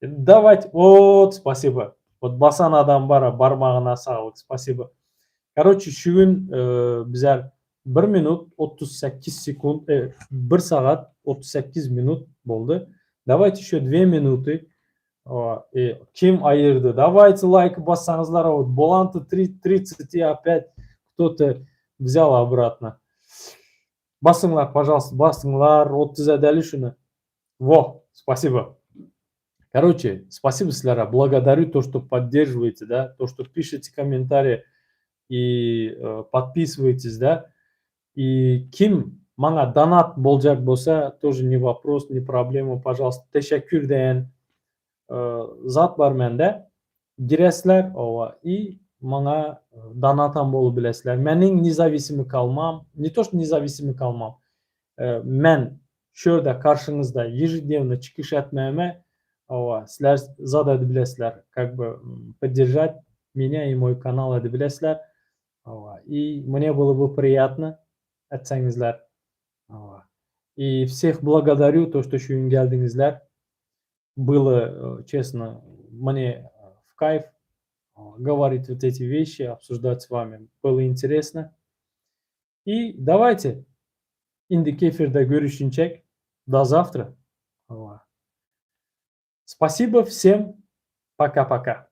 A: Давайте, вот, спасибо. Вот basan adam bara, barmagyna saglyk, спасибо. Короче, şu gün e, bizler 1 minut 38 sekund, e, 1 sagat 38 minut boldy. Давайте еще 2 минуты. E, kim aýyrdy? Давайте лайк bassaňyzlar. Вот Боланты 3, 30 и опять кто-то взял обратно. Basyňlar, пожалуйста, basyňlar. 30 edeli şuny. Во, спасибо. Короче, спасибо, sizlere. Благодарю то, что поддерживаете, да, то, что пишете комментарии и э, подписываетесь, да. И kim maňa донат boljak bolsa, тоже не вопрос, не проблема, пожалуйста. Teşekkür diýen e, zat bar mende. Giresler owa и maňa donatam bolup bilesizler. Meniň независимый kalmam, не то что независимый kalmam. E, men şu ýerde garşyňyzda ежедневно çykyş etmäme owa sizler zat edip bilesizler. Как бы поддержать меня и мой канал edip bilesizler. Owa. И мне было бы приятно etseňizler. Owa. И всех благодарю, то, что şu gün geldiňizler. Было, э, честно, мне в кайф говорить вот эти вещи, обсуждать с вами. Было интересно. И давайте indiki efirde görüşinçäk. До завтра. Спасибо всем. Пока-пока.